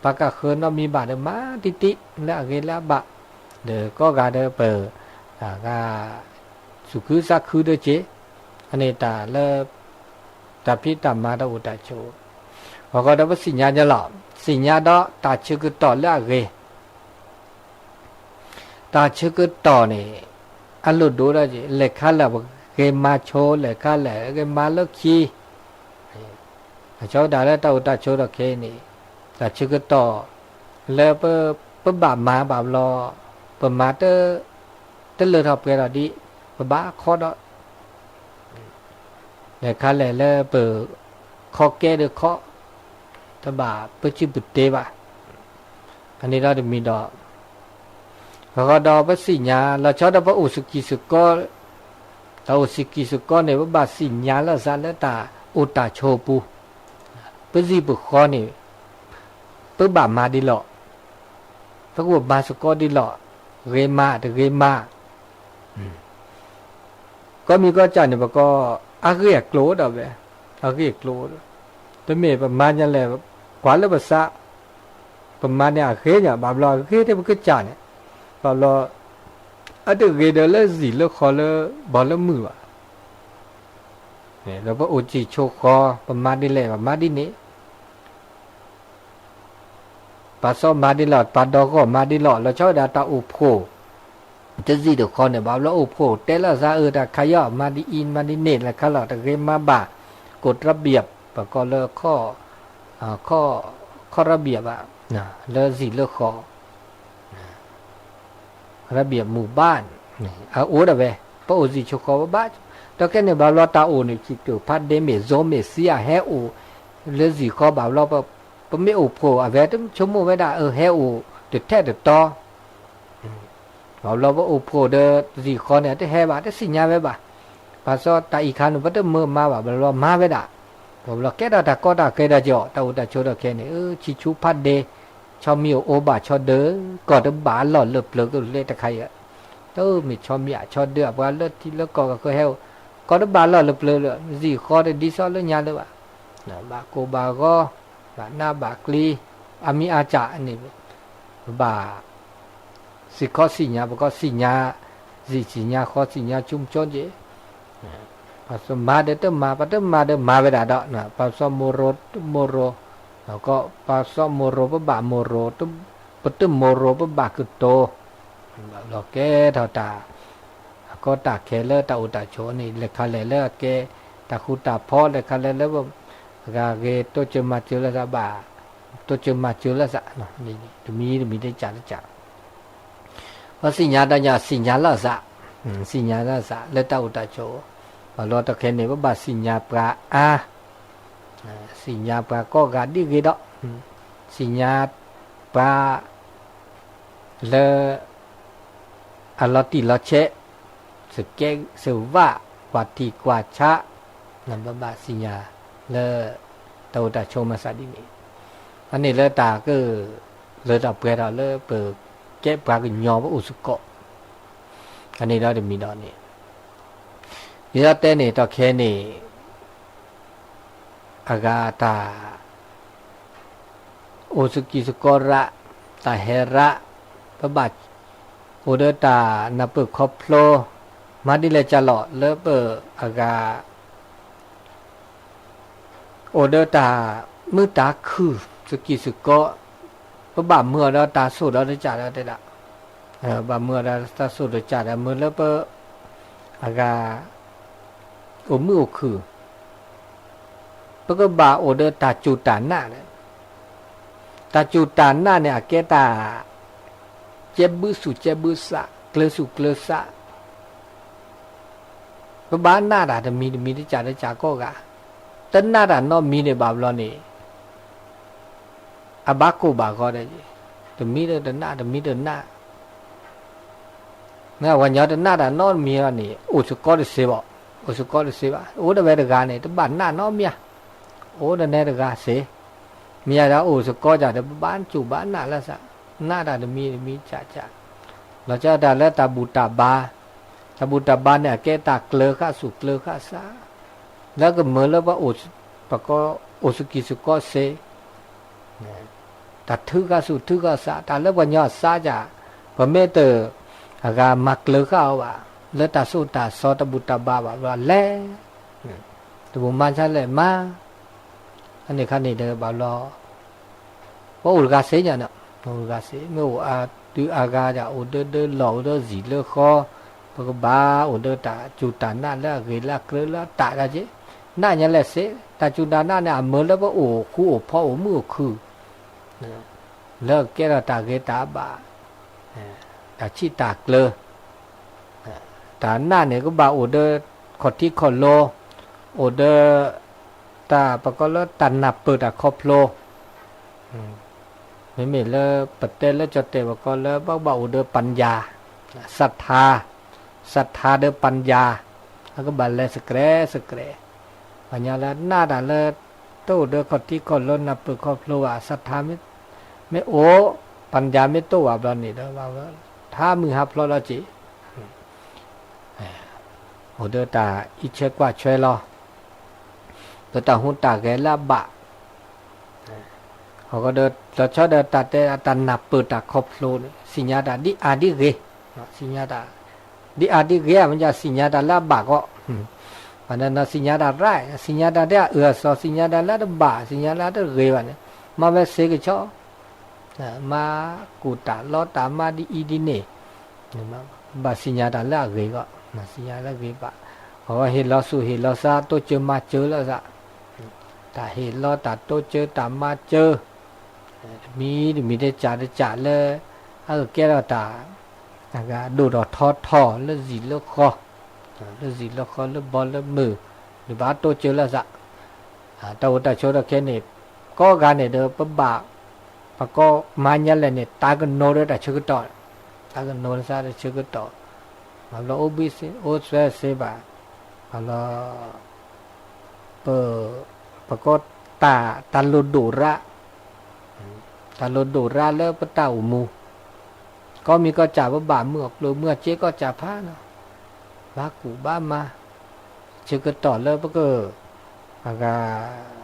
ပှၤကဃၢၤနီတမံၤဘၣ်ဒီး မၤတံၢ်တံၢ်လၢအဂ့ၤလၢအဘၣ်, ဒီးကိးဂၤဒီးပ တၢ်ဂၤ သူၣ်ခုသးခုဒီးက့ၤ, အန့ၣ်တၢ်လၢ တၢ်ဖံးတၢ်မၤတၢ်အိၣ်တၢ်ဆိး, အဃိဒီးပသ့ၣ်ညါညီလီၤ, သ့ၣ်ညါဒီးတၢ်ဆၢကတီၢ်လၢအဂ့ၤ တၢ်ဆၢကတီၢ်န့ၣ် အလိၣ်ဒိၣ်ဒီး လဲၤခါလၢ်ပဂ့ၤမၤဆိ လဲၤခါလၢ်ဂ့ၤမၤလၢခံ, အဆိကတၢ်လၢတၢ်အိၣ်တၢ်ဆိးဒီးခဲအံၤန့ၣ် တၢ်ဆၢကတီၢ် လၢပ ပဘၣ်မၤဘၣ်ဘျီ ပမၤတ တလၢထီၣ်ပှဲၤထီၣ်ဒံး ပဘၣ်ခီဒီး လဲၤခါလဲၣ်လၢပ ခီကဲဒီးခီ, တဘၣ်ပစုပတ့ဘၣ်. အန့ၣ်ဒီးတမံၤဒီး အဃိဒီးပသ့ၣ်ညါ လီၤဆီဒီးပအိၣ်စကံးစကီး, တၢ်အိၣ်စကံးစကီးန့ၣ် ပဘၣ်သ့ၣ်ညါလီၤသးလၢတၢ်အိၣ်တၢ်ဆိးပူၤ, ပသံၣ်ပဃီန့ၣ် ပဘၣ်မၤဒ်လီၤ, ပကဘၣ်မၤစကီးဒ်လီၤ, ဂ့ၤမးတဂ့ၤမး, ကီၢ်မံၤကီၢ်စဲးန့ၣ် ပကီၢ် အဂ့ၢ်အကျိၤဒီးဝဲ, အဂ့ၢ်အကျိၤဒီး, တမ့ၢ်ပမၤညါလဲၣ်, ကွၢ်လၢပသး, ပမၤန့ၣ်အဂ့ၤညါ ဘၣ်ဘျီအဂ့ၤထဲပကစၢ်န့ၣ်, ဘၣ်ဘျီ အတဂ့ၤဒီးလၢဇံၣ်လၢဃီလၢ ဘီလၢမုၢ်ဘၣ် ဒီးပအိၣ်စံာ်ဆိဃီ ပမၤဒ်လဲၣ် ပမၤဒ်န့ၣ် ပာ်စီမၤဒ်လီၤ ပာ်ဒီဂီၢ်မၤဒ်လီၤ လီၤဆီဝဲဒၣ်တၢ်အိၣ်ဖှိၣ် တစံာ်တဃီန့ၣ် ဘၣ်ဘျီအိၣ်ဖှိၣ်တဲလီၤသးအၢ တၢ်ခါယီၢ် မၤဒ်အံၤ မၤဒ်န့ၣ် လဲၤခါလီၤ တဂ့ၤမၤဘၣ် กฎระเบียบ ပကိးလၢ ข้อระเบียบ ဘၣ် လၢဇံၣ်လၢဃီ ระเบียบหมู่บ้าน အအိၣ်ဒၣ်ဝဲ ပအိၣ်စံာ်ဆိဃီဘၣ် ဒီးခဲန့ၣ် ဘၣ်ဘျီတၢ်အိၣ်န့ၣ် ခံကတၢၢ်ဖးဒ့မ့ၢ် ဇိမ့ၢ်သံအဟဲအိၣ် လၢဇံၣ်ဃီဘၣ်ဘျီ ပမ့ၢ်အိၣ်ဖှိၣ်အဝဲတဆိကမိၣ်ဝဲဒၣ် အဟဲအိၣ်တထဲတတီ ဘၣ်ဘျီပအိၣ်ဖှိၣ်ဒီးဇံၣ်ဃီန့ၣ် တဟဲဘၣ် တသ့ၣ်ညါဝဲဘၣ် ပာ်စီတၢ်အံၤခါန့ၣ် ပတမၢမၤဘၣ် ဘၣ်ဘျီမၤဝဲဒၣ် ဘၣ်ဘျီကဲထီၣ်တၢ်ကီတၢ်ခဲဒီးကီး တၢ်အိၣ်တၢ်ဆိးဒီးခဲန့ၣ် ဆံဆူဖးဒ့ ဆီမံၤအိၣ်အိၣ်ဘၣ်ဆီဒၢ ကီၢ်တဘၣ်အလီၢ်လၢပျၢၤကလဲၤတခါအံၤ တမ့ၢ်ဆီမံၤအဆီဒၢ အပှၤလၢထံလၢကီၢ်ကဃၢဟဲအိၣ် ကီၢ်တဘၣ်အလီၢ်လၢပျၢၤလၢ ဇံၣ်ဃီတဒ်သိးလၢညါလၢၤဘၣ် ဘၣ်ကိၢ်ဘၣ်ဂီၤ ဘၣ်နးဘၣ်ကျံ အမံၤအါစၢ်န့ၣ် ပဘၣ် စံးခီစံၣ်ညါ ပကီၢ်စံၣ်ညါ စံၣ်စံၣ်ညါဃီစံၣ်ညါဆူမကၠီက့ၢ် ပမၤဒီးတမၤ ပတမၤဒီးမၤဝဲဒၣ်ဒီး ပာ်စီမိၢ်ရိ တမိၢ်ရိ ပာ်စီမိၢ်ရိ ပဘၣ်မိၢ်ရိ ပတမိၢ်ရိ ပဘၣ်ကတိၤ ဘၣ်ဘျီကဲထီၣ်တၢ် အကီတၢ်ခဲလၢတၢ်အိၣ်တၢ်ဆိးန့ၣ် လဲၤခါလဲၣ်လၢအကဲ တၢ်ဃူတၢ်ဖိး လဲၤခါလဲၣ်လၢ အဂၤဂ့ၤ တိစၢၤမၤစၢၤလၢသးဘၣ် တိစၢၤမၤစၢၤလၢသး တမံၤတမံၤတကးတကး ပသ့ၣ်ညါတၢ်ညါ သ့ၣ်ညါလၢသး သ့ၣ်ညါလၢသး လၢတၢ်အိၣ်တၢ်ဆိး ဘၣ်ဘျီတခဲန့ၣ် ပဘၣ်သ့ၣ်ညါပှၤအါ သ့ၣ်ညါပှၤကိးဂၤဒ်ဂ့ၤဒီး သ့ၣ်ညါပှၤ လၢ အလီၤတံၢ်လီၤဆဲး စကဲးစဝၣ် ကွၢ်ထံကွၢ်ဆး နဘၣ်ဘၣ်သ့ၣ်ညါလၢ တၢ်အိၣ်တၢ်ဆိးမၤသးဒ်န့ၣ် အန့ၣ်လၢတၢ်က လၢတၢ်ပှဲၤထီၣ်လၢပကဲပှၤကညီပအိၣ်စ့ၢ်ကီး အန့ၣ်ဒီးတမံၤဒီးန့ၣ် ဒ်သိးတဲန့ၣ် တၢ်ခဲန့ၣ် အဂၤတၢ် အိၣ်စကံးစကီရး တၢ်ဟဲရး ပဘၣ် အိၣ်ဒီးတၢ်နၢ်ပၢၢ်ခီဖျိ မၤဒ်လဲၣ်ကလီၤလၢပအဂၤ အိၣ်ဒီးတၢ်မုာ်တၢ်ခုၣ် စကံးစကီ ပဘၣ်မုာ်အီၤဒီးတၢ်ဆိၣ်ဒီးတကးဒီးတဲဒၣ် ဘၣ်မုာ်အီၤဒီးတၢ်ဆိၣ်ဒီးတကးဒီး မုာ်လၢပ အဂၤ အိၣ်မုာ်အိၣ်ခုၣ် ပကဘၣ်အိၣ်ဒီးတၢ်စူၢ်တၢ်နာ်ဒီး တၢ်စူၢ်တၢ်နာ်န့ၣ် အကဲတၢ် ကဲဘုသူၣ်ကဲဘုသး ကျၢၤသူၣ်ကျၢၤသး ပဘၣ်နာ်တၢ်တမံၤတမံၤတကးတကးကိးဂၤ တနာ်တၢ်နီတမံၤန့ၣ်ဘၣ်ဘျီန့ၣ် အဘၣ်ကိၢ်ဘၣ်ဂီၤဒီး တမံၤတနာ် တမံၤတနာ် မ့ၢ်ပှၤကညီတနာ်တၢ်နီတမံၤလီၤန့ၣ် အိၣ်စ့ၢ်ကီးတသ့ဘၣ်, အိၣ်စ့ၢ်ကီးတသ့ဘၣ်. အိၣ်ဒၣ်ဝဲတဂၤန့ၣ် တဘၣ်နာ်နီတမံၤဧါ, အိၣ်ဒၣ်နဲတဂၤသ့, မ့ၢ်ယၤဒၣ်အိၣ်စ့ၢ်ကီးယၤဒီး ပဘၣ်စူၢ်ဘၣ်နာ်လၢသး, နာ်တၢ်တမံၤတမံၤကၠးကၠး, လီၤဆီဒၣ်တၢ်လၢတၢ်ဘူၣ်တၢ်ဘါ, တၢ်ဘူၣ်တၢ်ဘါန့ၣ် အကဲတၢ်ကျၢၤဃာ်သူၣ်ကျၢၤဃာ်သး, လၢကမၢလၢပှၤ ပကိးအိၣ်စကံးစ့ၢ်ကီးသ့ တၢ်ထုကဖၣ်သူၣ်ထုကဖၣ်သး တၢ်လၢပှၤကညီအသးကၠး, ပမ့ၢ်တ အဂၤမၤကျၢၤဃာ်အီၤဘၣ်, လၢတၢ်သိၣ်တၢ်သီတၢ်ဘူၣ်တၢ်ဘါဘၣ်ဘျီလဲၣ်, တဘူၣ်မၤဆါလဲၣ်မၤ, အန့ၣ်ခါန့ၣ်ဒီးဘၣ်ဘျီ, ပအိၣ်တဂၤသ့ညါန့ၣ်, ပအိၣ်တဂၤသ့ မ့ၢ်အိၣ်အတုၤအဂၤဒၣ် အိၣ်ဒၢဒၢလီၢ် အိၣ်ဒၢစံာ်လၢဃီ, ပကဘၣ်အိၣ်ဒၢတၢ်စူၢ်တၢ်နာ်လၢအဂ့ၤလၢအကြၢးလၢအတၢ်ဒၣ်က့, နာ်ညါလဲၣ်သ့, တၢ်စူၢ်တၢ်နာ်န့ၣ် အမၢလၢပအိၣ်ဃူအိၣ်ဖိးအိၣ်မုာ်အိၣ်ခုၣ် လၢကကဲထီၣ်တၢ်ဂ့ၤတၢ်ဘၣ်, တၢ်ဆံးတၢ်ကျၢၤ, တၢ်နာ်န့ၣ် ကဘၣ်အိၣ်ဒီးခီၣ်ထံးခီၣ်လိၤ, အိၣ်ဒီး တၢ်ပကိးလၢတၢ်နၢ်ပၢၢ်တၢ်ခီဖျိ, မ့မ့ၢ်လၢပတဲလၢကၠီၣ်တဲၣ်ပကိးလၢ ဘၣ်ဘၣ်အိၣ်ဒီးပၣ်ယၣ်, သထါ, သထါဒီးပၣ်ယၣ်, အကဘၣ်လဲၤစကြဲးစကြဲး, ပှၤကညီလၢနာ်တၢ်လၢ တအိၣ်ဒီးခီၣ်ထံးခီၣ်လိၤနၢ်ပၢၢ်ခီဖျိဘၣ် သထါ မ့ၢ်အိၣ်, ပၣ်ယၣ်မ့ၢ်တအိၣ်ဘၣ်ဘျီန့ၣ်ဒီး ဘၣ်ဝဲ ဟးမုၢ်ဟးဖျိးလီၤက့ၤ, အိၣ်ဒီးတၢ်အံးဆၢကွၢ်ဆၢလီၤ, ဒီးတၢ်ဟူးတၢ်ဂဲၤလၢအဘၣ်, အဃိဒီး လီၤဆီဒီးတၢ်တဲတၢ်နၢ်ပၢၢ်တၢ်ခီဖျိန့ၣ် သ့ၣ်ညါတၢ်ဒ်အါဒ်ဂ့ၤ, သ့ၣ်ညါတၢ် ဒ်အါဒ်ဂ့ၤဧါ မ့ၢ်စ့ၢ်သ့ၣ်ညါတၢ်လၢအဘၣ်ကီး, ဘၣ်ဆ့ၣ်သ့ၣ်ညါတၢ်ရၢ်, သ့ၣ်ညါတၢ်လၢအအၢၣ်အသီ, သ့ၣ်ညါတၢ်လၢအတဘၣ်, သ့ၣ်ညါလၢအတဂ့ၤဘၣ်န့ၣ်, မၤဝဲစ့ကဆီ, မၤကူၣ်တၢ်လီတၢ်မၤဒ်အံၤဒ်န့ၣ်, ဘၣ်သ့ၣ်ညါတၢ်လၢအဂ့ၤကီး, သ့ၣ်ညါလၢအဂ့ၤဘၣ်, အဝဲဟ့ၣ်လီၤဆူၣ်ဟ့ၣ်လီၤစး တိစၢၤမၤစၢၤလၢအသး, တၢ်ဟ့ၣ်လီၤတၢ်တိစၢၤတၢ်မၤစၢၤ, တမံၤတမံၤတကးတကးလၢ အကကဲထီၣ်တၢ် ဒိၣ်ထီၣ်ထီထီၣ်လၢစံာ်လၢဃီ, လၢစံာ်လၢဃီလၢဘီလၢမုၢ်, နဘၣ်တိစၢၤလၢအသး, တၢ်အိၣ်တၢ်ဆိးဒီးခဲအံၤန့ၣ်, ကိးဂၤန့ၣ်ဒီးပဘၣ်, ပကိးမၤညါလဲၣ်န့ၣ် တၢ်ကနိးဒီးတၢ်ဆၢကတီၢ်, တၢ်ကနိးလၢသးတၢ်ဆၢကတီၢ်, ဘၣ်ဘျီအိၣ်ဘှံးစ့အိၣ်စွဲစ့ဘၣ်, ဘၣ်ဘျီ ပ ပကိးတၢ် တၢ်လိၣ်ဒိၣ်ရၣ်, တၢ်လိၣ်ဒိၣ်ရၣ်လၢပတၢ်အိၣ်မူ, ကိးမံၤကိးစ့ၢ် ပဘၣ်မုၢ်အီၣ်ကျိၣ်မုၢ်အီၣ်စ့ကိးစ့ၢ်ဖးလီၤ, ဘၣ်ကူၣ်ဘၣ်မၤ, ဆၢကတီၢ်လၢပက အဂၤ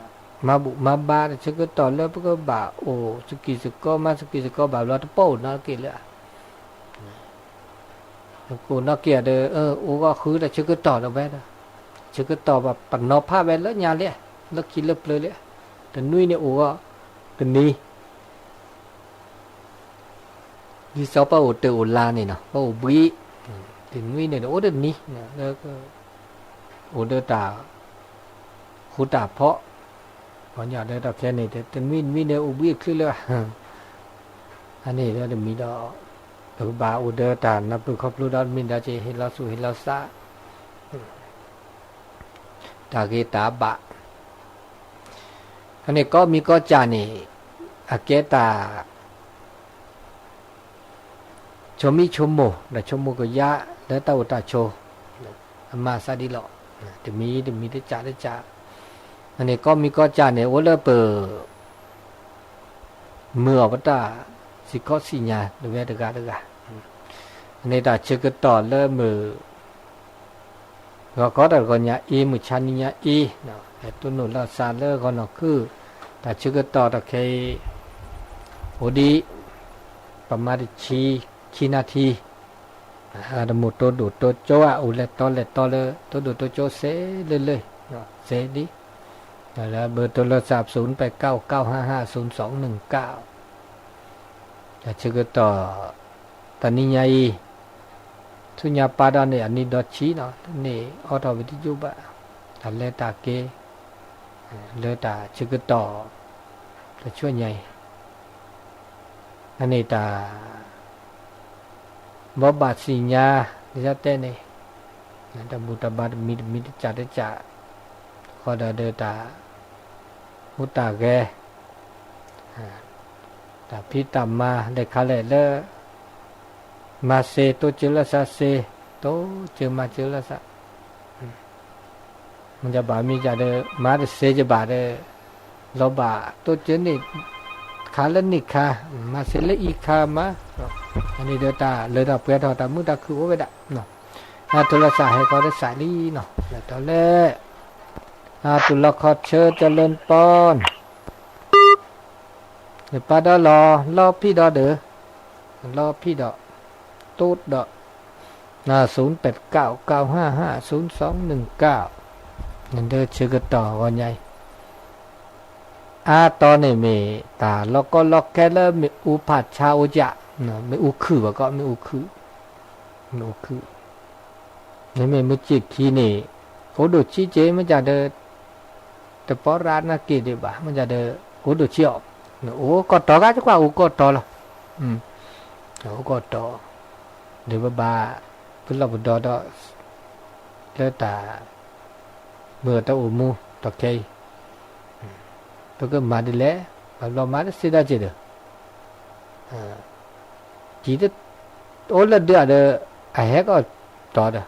မၤဘူၣ်မၤဘါ တၢ်ဆၢကတီၢ်လၢပကဘၣ်အိၣ်စကံၢ်စကီ မၤစကံၢ်စကီ ဘၣ်ဘျီတပိာ်အိၣ်နီတက့ၢ်လၢ ကအိၣ်နီၣ်က့ၤဒီး အိၣ်ဂီၢ်ဃုတၢ်ဆၢကတီၢ်ဒီးဝဲဒီး ဆၢကတီၢ်ပနီၤဖးဝဲလၢညါလံ, လၢခံလၢပျၢၤလံ, တနွံန့ၣ်အိၣ်ဂီၢ်တနံၤ, ဒ်သိးပအိၣ်တ့ၢ်အိၣ်လါန့ၣ်နီၤ ပအိၣ်ဘှံး, တနွံန့ၣ်ဒီးအိၣ်တနံၤ, အိၣ်ဒီးတၢ်ဃူတၢ်ဖိး, ပှၤညီဒီးတၢ်ခဲန့ၣ် တနွံနွံန့ၣ်အိၣ်ဘှံးအချ့လၢ အန့ၣ်ဒီးတမံၤဒီး ပကဘၣ်အိၣ်ဒီးတၢ်နၢ်ပၢၢ်ခီဖျိဒီးတမံၤဒီးက့ၤဟ့ၣ်လီၤဆူၣ်ဟ့ၣ်လီၤစး တၢ်ဂ့ၤတၢ်ဘၣ်, အန့ၣ်ကိးမံၤကိးစ့ၢ်န့ၣ် အကဲတၢ် ဆိမိၣ်ဆိကမိၣ် ဒီးဆိကမိၣ်ကယၢ်လၢတၢ်အိၣ်တၢ်ဆိး အမၤသးဒ်လီၤ, တမံၤတမံၤတစဲးတစဲး, အန့ၣ်ကိးမံၤကိးစ့ၢ်န့ၣ် အိၣ်လၢပ မုၢ်အီၣ်ပတၢ်စံၣ်ခီစံၣ်ညါတဝဲတဂၤတဂၤ, အန့ၣ်တၢ်ဆၢကတီၢ်လၢမုၢ် ဂီၤခီတၢ်တဂီၤညါအံၤ မုၢ်ဆါနံၤညါအံၤ, ဟဲတိၢ်နီၣ်လီၤသးလၢဂီၤနီၢ်ခုၣ်, တၢ်ဆၢကတီၢ်တၢ်ခဲအံၤ အိၣ်ဒံး ပမၤတဆံခံနၣ်ထံ, တမိၢ်တိဒိၣ်တိကၠိဧါ အိၣ်လဲၤတီလဲၤတီလၢ တိဒိၣ်တိကၠိစဲလၢလၢ, စဲဒ်, လၢဘၢတိလီၤသး သုန်ပဲးကၠၣ် ကၠၣ်ဟါဟါ သုန်သွင်နုၣ်ကၠၣ်, တၢ်ဆၢကတီၢ် တနံၤညါအံၤ ဆူညါပၢ်ဒီးန့ၣ် အနံၣ်ဒီဆံနီၤ န့ၣ်အိးထီၣ်ဝံၤတယိဘၣ်, တၢ်လဲၤတၢ်က့ၤ လၢတၢ်ဆၢကတီၢ် တဆူညါအံၤ, အန့ၣ်တၢ် ဘိးဘၣ်သ့ၣ်ညါ ဒ်ယတဲန့ၣ်, တၢ်ဘူၣ်တၢ်ဘါတမံၤတမံၤတစဲးတစဲး, ဃီဒီးဒီးတၢ် ဟူးတၢ်ဂဲၤ တၢ်ဖံးတၢ်မၤလဲၤခါလဲၣ်လၢ မၤစ့တိစၢၤလၢသးစ့, တိစၢၤမၤစၢၤလၢသး, မ့ၢ်ဘၣ်မ့ၢ်ယၤဒီး မၤတစ့ယဘၣ်ဒီး လီၤဘၣ်တိစၢၤန့ၣ် ခါလၢန့ၣ်ခါ, မၤစ့လၢအံၤခါမး, အန့ၣ်ဒီးတၢ်လၢတၢ်ပှဲၤထီၣ်တၢ်မုာ်တၢ်ခုၣ်အိၣ်ဝဲဒၣ်, အတိလီၤသးဟဲခီတစးလံနီၤ, လၢတီလဲၣ်, အတုၤလီၤခီဆၢကလၢနပီၢ် နပၢ်ဒီးလီၤ လီၤဖံးဒီးဒီး လီၤဖံးဒီး တိဒီး သုန်ပဲးကၠၣ် ကၠၣ်ဟါဟါ သုန်သွင်နုၣ်ကၠၣ်, နဒၢဆၢကတီၢ်ဂီၤညါအံၤ အါတီၤန့ၣ်မ့ၢ်တၢ်လီၤကီလီၤခဲလၢမ့ၣ်အူဖးဆါအိၣ်ကၠၣ်, မ့ၣ်အူခုၣ်ဘၣ်ကီး မ့ၣ်အူခုၣ်, မ့ၣ်အူခုၣ်, မ့မ့ၢ်မုၢ်ဆ့ၣ်ခံန့ၣ် အိၣ်ဒိၣ်ဆံးက့ၤ မ့ၢ်ကၠၣ်ဒီး တပီရၣ်နာ်က့ၤဒံးဘၣ် မ့ၢ်ကၠၣ်ဒီး အိၣ်ဒိၣ်ဆံးအီၤ, အိၣ်ကီၢ်တီၤဂၤ ကကွၢ်အိၣ်ကီၢ်တီၤလီၤ, အိၣ်ကီၢ်တီၤ, ဒီးပဘၣ် ပလီၢ်ပဒီဒီး လၢတၢ် မုၢ်တၢ်အိၣ်မူ ဒီးခဲအံၤ ပကမၤဒ်လဲၣ်, ဘၣ်ဘျီမၤတစ့ဒၣ်က့ၤဒီး ကံၣ်တအိၣ်လၢဒုးဒီး အဟဲကီၢ်တီၤဒီး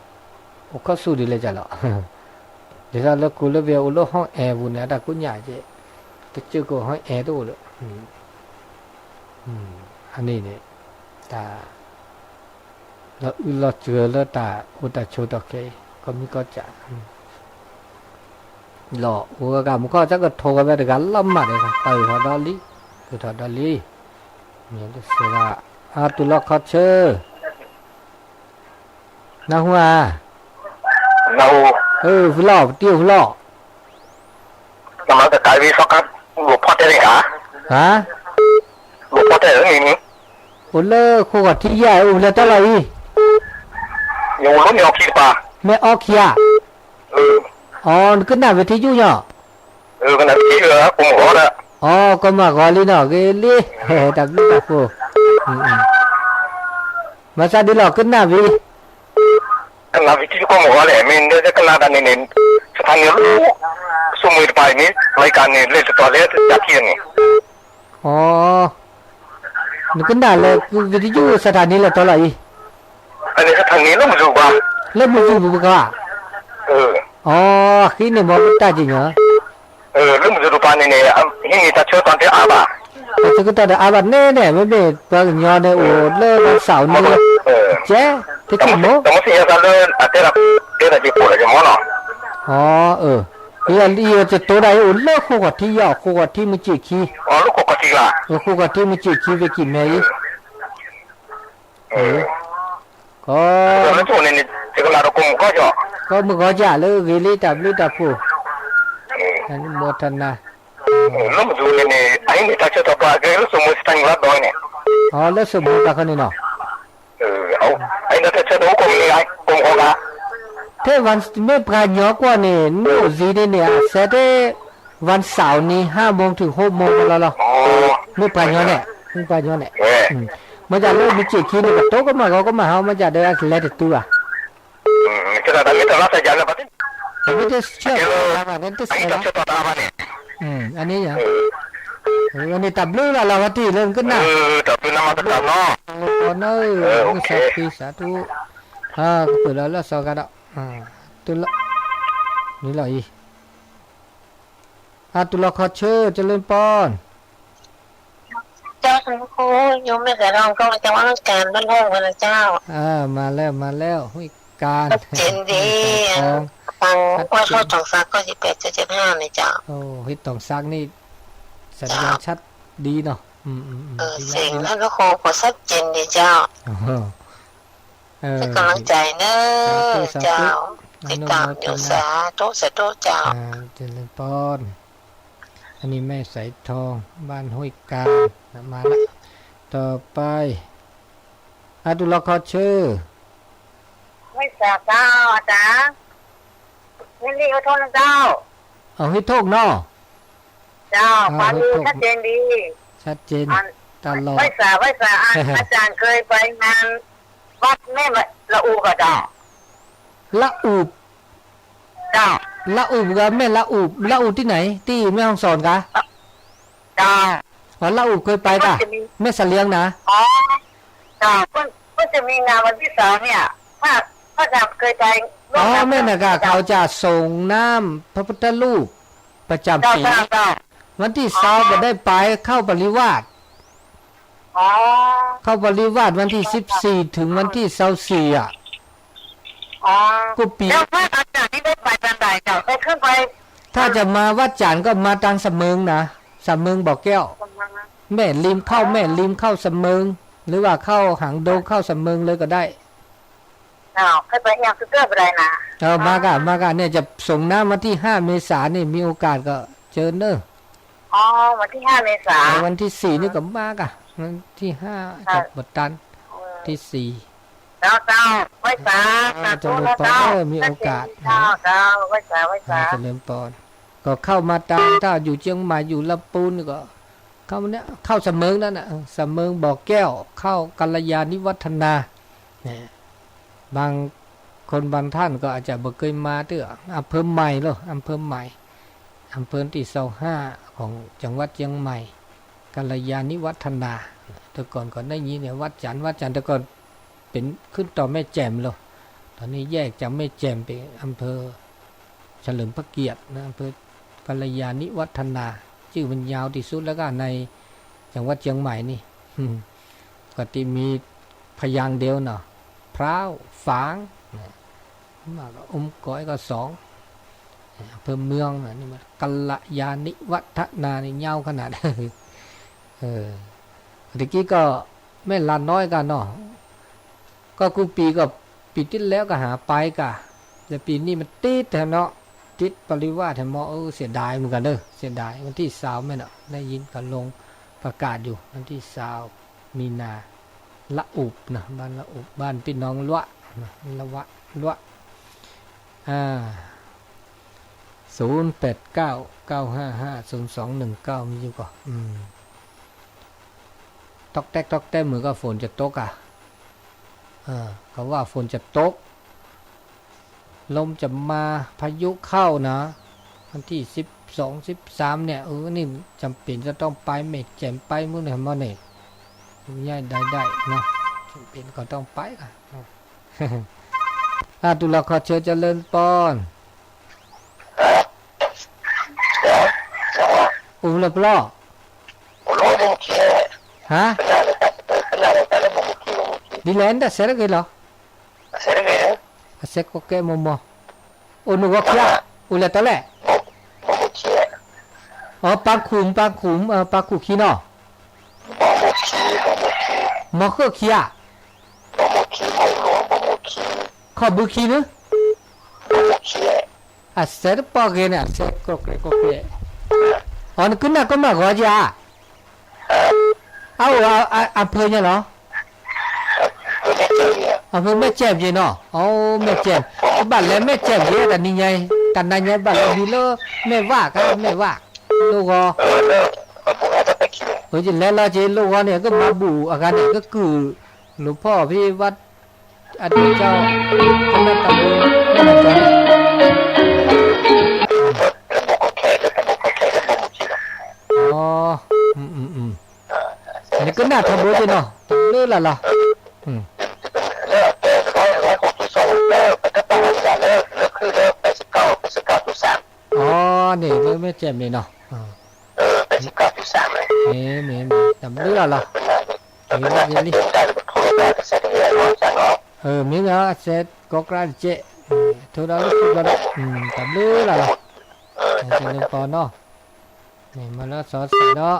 အိၣ်ခီၣ်ဆူၣ်ဒ်လဲၣ်ကလီၤ, ဒ်သိးလၢကူလၢဘဲအိၣ်လၢဟီၣ်အဲၣ်ပူၤန့ၣ် အတၢ်ကိးညၣ်ကဲ, တကၢၢ်ကီၢ်ဟီၣ်အဲၣ်တအိၣ်လၢ အန့ၣ်န့ၣ် တၢ် လီၤအုၣ်လီၤစှၤလၢတၢ်အိၣ်တၢ်ဆိးဒီးခဲအံၤ ကီၢ်မံကီၢ်စဲၣ် လီၤအိၣ်ဂၤမူခီၣ် ကကထိးဂီၤဝဲတဂၤလီၤမၢ်ဒီး ပာ်ဂ့ၤထီၣ်ဒီးလံ ဂ့ၤထီၣ်ဒီးလံ မ့ၢ်တစဲးဒၣ် အတူၢ်လိာ်ခီဆၢ နၢ်ဟူဧါ နၢ်ဟူ အၢဖုလီၢ် ပတံၢ်အိၣ်ဖုလီၢ် နမၤတၢ်ဝံၤသီခါ လိာ်ဖီတဲန့ၣ်ဧါ ဟါ လိာ်ဖီတဲန့ၣ် အိၣ်လၢခိၣ်ဃီၤထံယဲၢ်အိၣ်လၢတၢ်လီၢ်အံၤ ယအိၣ်လၢမ့ၢ်အီခံတပၤ မ့ၢ်အီခံဧါ အီ နကနၣ်ဝဲထံယူၢ်ညီ ကနၣ်ဝဲထံယူၢ် ကိးမုၢ်ဂီၤဒီး အီ ကိးမုၢ်ဂီၤလံနီၤ ဂ့ၤလံ တၢ်ဘျုးတၢ်ဖှိၣ် ဘၣ်ဆၣ်ဒ်လီၤကနၣ်ဝံၤ ကနၣ်ဝံၤထံယူၢ်ကိးမုၢ်ဂီၤလဲၣ် မ့ၢ်နကနၣ်တၢ်န့ၣ်န့ၣ် စထါနံၣ်လၢ ဆိမိၣ်တပၤအံၤန့ၣ် လီၤကၤန့ၣ် လဲၤတတီၤလၢယၤထံန့ၣ် အီ နကနၣ်လၢ ဝံၤထံယူၢ် စထါနံၣ်လၢတီလီၤအံၤ စထါနံၣ်လၢမုၢ်စူၢ်ပူၤ လၢမုၢ်စူၢ်ပူၤပကီၢ် အီ ဃ့န့ၣ်မ်ပတၢ်က့ၤညီ လၢမုၢ်စူၢ်တပၤန့ၣ်န့ၣ် ဟံးန့ၢ်တၢ်ဆၢကတီၢ်တအါဘၣ် တၢ်ဆၢကတီၢ်တအါဘၣ်န့ၣ်န့ၣ် မ့မ့ၢ်ပှၤကညီန့ၣ်အိၣ်လၢ ဘၣ်စၣ်အိၣ်န့ၣ် ကဲ တထံၣ်မိၢ် တၢ်မ့ၢ်သ့ၣ်ညါသးလၢအတဲတၢ် တဲတၢ်က့ၤပိာ်လၢက့ၤမီၢ်နီၤ အီ အၢ ယတတိၤဒၣ်အံၤအိၣ်လၢဃိာ်ဃီၤထံယီၤ ဃိာ်ဃီၤထံမုၢ်စ့ၢ်ခံ ဃိာ်ဃီၤထံမုၢ်စ့ၢ်ခံ ဝဲကံၣ်မဲအံၤ ကီး ကိးမုၢ်ဂီၤကၢ်လၢဂ့ၤလံတၢ်ဘျုးတၢ်ဖှိၣ် မီထနၤ လၢမုၢ်စူၢ်ပူၤန့ၣ်န့ၣ် အဟံးန့ၢ်တၢ်ဆၢကတီၢ်ပှၤကဲလၢစိာ်မိၢ်စထါနံၣ်လၢတီန့ၣ် အီ လၢစိာ်မိၢ်တၢ်ခီန့ၣ်နီၤ အဟံးန့ၢ်တၢ်ဆၢကတီၢ်အိၣ်ကိးမုၢ်နံၤ ကိးမုၢ်ဂီၤကၢ် ထဲမ့ၢ်ပှၤကညီကွီၢ်န့ၣ် နအိၣ်ဇံဒ်န့ၣ် အစဲးတဲ วันเสาร์နံၤ ห้าโมงถึงหกโมงလီၤလီၤ မ့ၢ်ပှၤကညီန့ၣ် မ့ၢ်ပှၤကညီန့ၣ် မ့ၢ်ဒ်လၢမုၢ်စ့ၢ်ခံန့ၣ် ကတိၤကမၣ်ဂီၤကမၣ်ဟီ မ့ၢ်ဒ်လၢလဲၤတတုၤဘၣ် တမ့ၢ်တဆၢလီၤ အန့ၣ် အန့ၣ်တၢ်ဘျုးလၢ်လၢ်ဝဲတံၢ်လၢနကနၣ် တၢ်ဘျုးလၢ်လၢ်ဝဲတံၢ်လၢနကနၣ် တၢ်ဘျုးလၢ်လၢ်ဝဲတံၢ်လၢနကနၣ် ကစၢ်ခရံာ်စးထူ ကပၢၢ်လီၤလၢစီၤဂၤဒီး တုၤလီၤ နံၤလီၤအံၤ အတုၤလီၤခီဆၢ เจริญพร เจ้าคุณครู โยมไม่เคยร้องก็จะว่าการบ้านห้องกันนะเจ้า มาแล้ว มาแล้ว ห้วยกาญ ชัดเจนดี ฟังว่าเข้าตองซักก็สิบแปดจุดเจ็ดห้านะเจ้า โอ้ ห้วยตองซักนี่ สัญญาณชัดดีเนาะ เสียงท่านพระครูก็ชัดเจนดีเจ้า เป็นกำลังใจเนอะ เจ้า ติดตามอยู่ สาธุ สาธุ เจ้า เจริญพร อันนี้แม่สายทอง บ้านห้วยกาญ มาละ ต่อไป อาตุลอคอชื่อ ไม่ทราบเจ้า อาจารย์ ไม่รีบขอโทษนะเจ้า เอาให้โทษเนาะ เจ้า อ่า ฟังดู ให้โทษ ชัดเจนดี ชัดเจน อัน ตลอด ไม่ทราบ ไม่ทราบ อัน อาจารย์เคยไปงานวัดแม่ละอูกะเจ้า ละอูบ เจ้า ละอูบกะ แม่ละอูบ ละอูบที่ไหน ที่แม่ฮ่องสอนกะ เจ้า อ๋อ ละอูบเคยไปกะ ก็จะมี แม่เสลียงนะ อ๋อ เจ้า เพิ่ง เพิ่งจะมีงานวันที่สามเนี่ย ถ้า ถ้าอาจารย์เคยไปร่วมงาน อ๋อ แม่น่ะกะ เจ้า เขาจะส่งน้ำพระพุทธรูปประจำปี เจ้า เจ้า เจ้า วันที่สอง อ๋อ ก็ได้ไปเข้าปริวาส อ๋อ เข้าปริวาสวันที่ เจ้า เจ้า สิบสี่ ถึงวันที่ เจ้า ซาวสี่ อ่ะ อ๋อ ก็ปี แล้วพระอาจารย์นี่ได้ไปตอนไหนเจ้า ได้ขึ้นไป ถ้าจะมาวัดจันทร์ก็มาทางสำเมิงนะ สำเมิงบ่อแก้ว สำเมิงนะ แม่ริมเข้า อ๋อ แม่ริมเข้าสำเมิง หรือว่าเข้าหางดง เข้าสำเมิงเลยก็ได้ เจ้า เคยไปยังคือเกิดอะไรนะ เออ มาก่ะ มาก่ะ เนี่ยจะส่งน้ำวันที่ห้าเมษานี่ มีโอกาสก็เชิญเนอะ อ๋อ วันที่ห้าเมษา เออ วันที่สี่นี่ก็มาก่ะ วันที่ห้า ครับ จะบ่ตัน เออ ที่สี่ เจ้า เจ้า ไหว้สา เออ สาธุนะเจ้า เจริญพร เออ มีโอกาส เจ้า เจ้า ไหว้สา ไหว้สา เออ เจริญพร ก็เข้ามาตาม ถ้าอยู่เชียงใหม่ อยู่ลำพูนก็ เข้าเนี่ย เข้าสำเมิงนั่นน่ะ เออ สำเมิงบ่อแก้ว เข้ากัลยาณิวัฒนา เนี่ย บางคนบางท่านก็อาจจะบ่เคยมาเตื้อ อำเภอใหม่เหรอ อำเภอใหม่ อำเภอที่ซาวห้า ของจังหวัดเชียงใหม่ กัลยาณิวัฒนา แต่ก่อนก็ได้ยินเนี่ย วัดจันทร์ วัดจันทร์ แต่ก่อนเป็นขึ้นต่อแม่แจ่มเหรอ ตอนนี้แยกจากแม่แจ่มเป็นอำเภอ เฉลิมพระเกียรตินะ อำเภอกัลยาณิวัฒนา ชื่อมันยาวที่สุดแล้วก็ในจังหวัดเชียงใหม่นี่ ก็ที่มีพยางค์เดียวเนาะ พร้าว ฝาง မ့ၢ်ကအိၣ်ကီးအဲၣ်ကီးစီၤ อำเภอเมือง กัลยาณิวัฒนา นี่ เงาขนาด เออ ตะกี้ก็ แม่ลาน้อยกันเนาะ ก็กูปีก็ ปีที่แล้วก็หาไปกะ แต่ปีนี้มันติดแถมเนาะ ติดปริวาสแถมเนาะ เออ เสียดายเหมือนกันเด้อ เสียดาย วันที่ซาวแม่นเนาะ ได้ยินเขาลงประกาศอยู่ วันที่ซาว มีนา ละอุบนะ บ้านละอุบ บ้านพี่น้องละวะนะ ละวะ ละวะ อ่า ศูนย์แปดเก้า เก้าห้าห้า ศูนย์สองหนึ่งเก้า มีอยู่ก่อ อืม ต๊อกแต๊กต๊อกแต๊ก เหมือนกับฝนจะตกอ่ะ เออ เขาว่าฝนจะตก ลมจะมา พายุเข้านะ วันที่สิบสอง สิบสาม เนี่ย เออ นี่จำเป็นจะต้องไป แม่แจ่มไปมื้อไหนมาเนี่ย ง่ายได้ได้เนาะ จำเป็นก็ต้องไปค่ะ อ่ะ ตุลาขอเชิญเจริญปอน အိၣ်လၢပျီ ဟါ ဒ်လဲၣ် နတၢ်ဆဲးတဂ့ၤလီၤ အဆဲးကီးကဲမိၢ်မိၢ် အိၣ်နဂီၢ်ခံဂၤ အိၣ်လဲၤတၢ်လဲၣ် အ ပန်းခူမ် ပန်းခူမ် ပန်းခူမ်ခံနီၤ မီၢ်ဃိၣ်ခံဂၤ ခီၣ်ဘုခံန့ၣ် အဆဲးတပီၢ်ဂ့ၤန့ၣ် အဆဲးကီးကဲကီးကဲ အီၤ နကနၣ်ကီမၢ်ဂီၤကဧါ အအိၣ်အဖၢညါလီၤ အဖၢမဲၢ်ကဲၣ်ပျ့ၤနီၤ အိၣ်မဲၢ်ကဲၣ် ကဘၣ်လဲၤမဲၢ်ကဲၣ်ပျ့ၤ တနံၤညါ တနံၤညါဘၣ်လဲၤဒုးလၢ မဲၢ်ဝၣ်ကါ မဲၢ်ဝၣ် လိၣ်ဂီၤ ယလဲၤလီၤက့ၤလိၣ်ဂီၤန့ၣ် ကမၤဘူၣ်အဂၤန့ၣ် ကကုၢ် လိာ်ဖီၣ်ဖဲဝါ အဒိကၠီ ကမၣ်တၢ်ဘိ မ့ၢ်တၢ်ကၠီန့ၣ် နကနၣ်ထီဘိက့ၤနီၤ တဘျုးလၢ်လီၤ အီၤန့ၣ် လၢမဲၢ်ကဲၣ်မ့ၢ်နီၤ မ့ၢ် မ့ၢ် တဘျုးလၢ်လီၤ ဂ့ၤလံ ဂ့ၤလံ မ့ၢ်လၢအစဲးကီးကြၢးတကဲး ထိဒီးလၢခုဘျီဒီး တဘျုးလၢ်လီၤ ကလၢပီနီၤ မ့ၢ်မၤလၢစီၤစဲးဒီး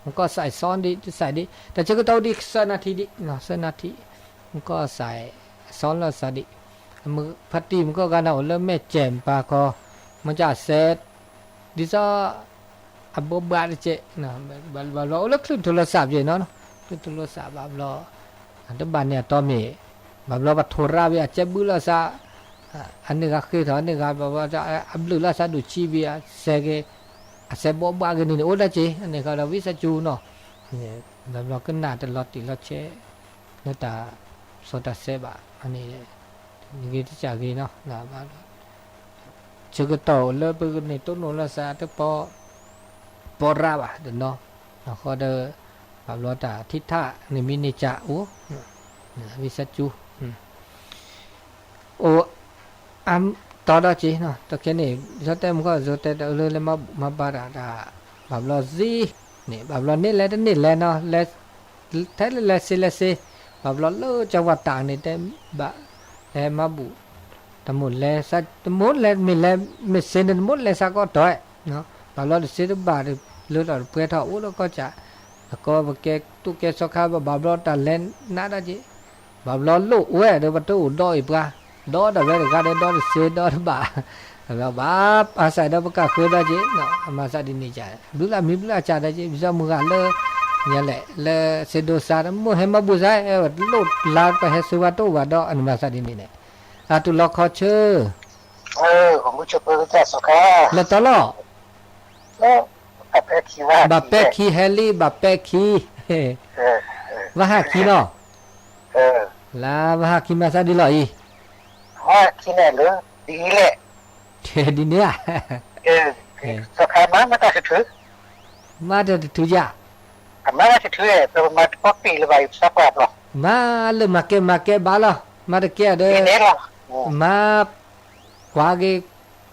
မကီၢ်စဲးစီဒံး တစဲးဒံး တၢ်ဆၢကတီၢ်ဒံး သၢနၣ်ထံဒံး သၢနၣ်ထံ မကီၢ်စဲး စီလီၤစဲးဒံး ဖါတံၢ်မကီၢ်ဂၤန့ၣ် အိၣ်လၢမဲၢ်ကဲၣ်ပၤခီ မ့ၢ်ကစဲး ဒ်သိး အဘိးဘၣ်တကဲး ဘၣ်ဘျီအိၣ်လၢချုးထိးလီၤစးပျ့ၤနီၤ ချုးထိးလီၤစးဘၣ်ဘျီ တဘၣ်န့ၣ်အတီမ့ၢ် ဘၣ်ဘျီပထိးရၣ်ဝံၤ အကဲဘုၣ်လီၤစး အန့ၢ်ဂၤဃ့ထီၣ်န့ၢ်ဂၤ ဘၣ်ဘျီအဘျုးလီၤစးဒိၣ်ဆံးဝံၤ အစဲးက့ၤ အစဲးဘိးဘၣ်က့ၤန့ၣ်န့ၣ် အိၣ်ဒၣ်က့ၤ အန့ၣ်ဃီဒီးဝံသးစူၤနီၤ ဘၣ်ဘျီကနၣ်တလီၤတံၢ်လီၤဆဲး လၢတၢ်စီတၢ်ဆဲးဘၣ် အန့ၣ် ဂ့ၤတစၢ်ဂ့ၤနီၤ ဆၢကတီၢ်လၢပကန့ၢ်တိၢ်နီၣ်လီၤစးတပီ ပီရၣ်ဘၣ်တနီၤ အဃိဒီး ဘၣ်ဘျီတၢ်ထံထၣ်န့ၣ်မ့ၢ်န့ၢ်ကၢ်အိၣ် ဝံသးစူၤ အိၣ် အါတီဒီးက့ၤ တခဲန့ၣ် ယတဲမုၢ်ကီၢ် ယတဲတၢ်လၢလဲၤမၤဘူၣ်မၤဘါတၢ် ဘၣ်ဘျီသံန့ၣ် ဘၣ်ဘျီန့ၣ်လဲၤတန့ၢ်လဲၤနီၤ လဲၤ ထဲလဲၤလဲၤစ့လဲၤစ့ ဘၣ်ဘျီလၢကၠီဝါတၢ်န့ၣ် တဲဘၣ် လဲၤမၤဘူၣ် တမိၣ်လဲၤ တမိၣ်လဲၤမ့ၢ်လဲၤ မ့ၢ်စ့န့ၣ် တမိၣ်လဲၤစးကီးတီၢ် ဘၣ်ဘျီတစ့တဘၣ် လၢထီၣ်တပှဲၤထီၣ်အိၣ်လၢကီၢ်စဲး အကီပကဲတူၢ်ကဲစီခါ ဘၣ်ဘျီတၢ်လဲၤနးဒၣ်က့ၤ ဘၣ်ဘျီလိၣ်ဝဲဒီး ပတအိၣ်ဒီအံၤပှၤ ဒီတၢ်ဝဲတဂၤဒီး ဒီတစ့ဒီတဘၣ် ဘၣ်အါစၢ်ဒီးပကဃၢၤဒီးက့ၤ အမၤသးဒ်န့ၣ်ကၢ် ဘျုးလၢမံၤဘျုးအစၢ်ဒီးက့ၤ ပယီၤမုၢ်ဂၤလၢ ညါလဲၣ် လၢစ့ဒိစါ တမိၣ်ဟဲမၤဘူၣ်စါ လိၣ်လါပဟဲဆၢဝါတအိၣ်ဘၣ်ဒီး အနမၤသးဒ်န့ၣ်န့ၣ် အတူၢ်လီၤခီဆၢ လဲၤတီလီၤ ဘၣ်ပဲခံဟဲလံ ဘၣ်ပဲခံ ဘၣ်ဟးခံနီၤ လၢဘၣ်ဟးခံမၤသးဒ်လီၤအံၤ ဒ်န့ၣ်ဧါ မၤတၢ်တထုးယၤ မၤလၢမၤကဲမၤကဲဘၣ်လီၤ မၤတကဲဒီး မၤ ကွၢ်က့ၤ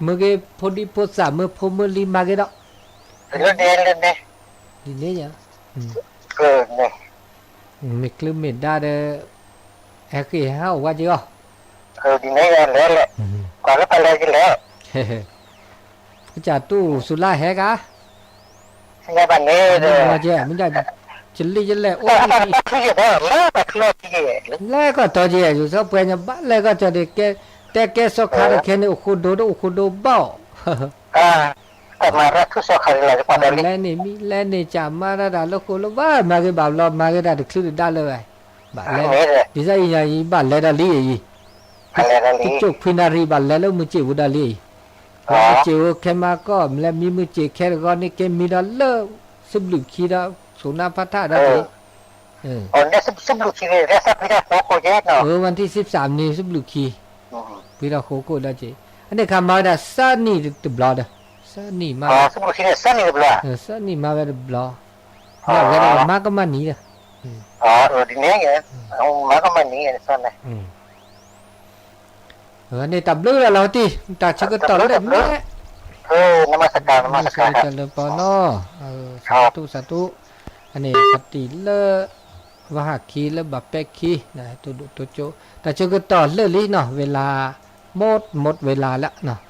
မုာ်က့ၤ ဖိဒံဖိသၣ် မုာ်ဖိမုာ်လံၤမၤက့ၤဒီး ဒ်န့ၣ် မ့ၢ်ကျုမ့ၢ်ဒါဒီး ဟဲဃ့ၢ်ဟဲအိၣ်ဝဲက့ၤအီၤ, ဒ်န့ၣ်လဲၤလဲၤ, ကွၢ်လၢပလဲၤကလဲၤ, ကစၢ်တူၢ်စူၤလါဟဲကါ, ဘၣ်န့ၣ်, မ့ၢ်ဒ်, ကလံၣ်ယလဲၣ်အိၣ်, လဲၤကီၢ်တီၤက့ၤ ယိၤစီပှဲၤညါဘၣ်လဲၤကီၢ်တီၤန့ၣ်, တဲကဲစီခါတခဲန့ၣ် အိၣ်ဃိဒိၣ်ဒီးအိၣ်ဃိဒိၣ်ဘၣ်အီၤ လဲၤန့ၣ်မံ လဲၤန့ၣ်ကၢ်မါတၢ်တၢ်လၢဃိလၢဘၣ် မၤဂ့ၤဘၣ်ဘျီ မၤဂ့ၤတၢ်တချုးတဒါလၢၤဝဲ, ဘၣ်လဲၤ, ဒ်သိးအံၤညါအံၤ ဘၣ်လဲၤဒီးလံအံၤ, တကၠိၣ်ခွံနၣ်ရံၣ် ဘၣ်လဲၤလၢမုၢ်စ့ၣ်ပူၤဒီးလံအံၤ, လၢမုၢ်စ့ၣ်ဧိၤ ခဲမါကီၢ် မ့ၢ်လဲၤမံမုၢ်စ့ၣ်ခဲတဂီၤန့ၣ် ကဲမံဒီးလၢ စဘျုးခံဒီး ဆိးနါဖးထၣ်ဒီးက့ၤ အဝဲထံၣ်စံးစၢ်န့ၣ် စဘျုးခံ, အန့ၣ်ခါ မၤဝဲဒၣ် သၢနံၣ်တဘျီဒီး, သၢနံၣ်မၤဝဲ, သၢနံၣ်မၤဝဲတဘျီ, မ့ၢ်ဝဲဒၣ်မၤကမၣ်နံၤဒီး, န့ၣ်တၢ်ဘျုးလီၤလီၤတံၢ်, တၢ်ဆၢကတီၢ်လၢမ့ၢ်, တၢ်ဆၢကတီၢ်လၢပီနီၤ, စးထီၣ်တူၢ်စးထီၣ်, အန့ၣ်ပတံၢ်လၢ ဝၤဟးခံလၢဘၣ်ပဲခံ, တိၢ်ဒိၣ်တိၢ်ကၠိ, တၢ်ဆၢကတီၢ်လၢာ်လံနီၤ ဝဲလၢ မ့ၢ်ဝဲလၢလၢ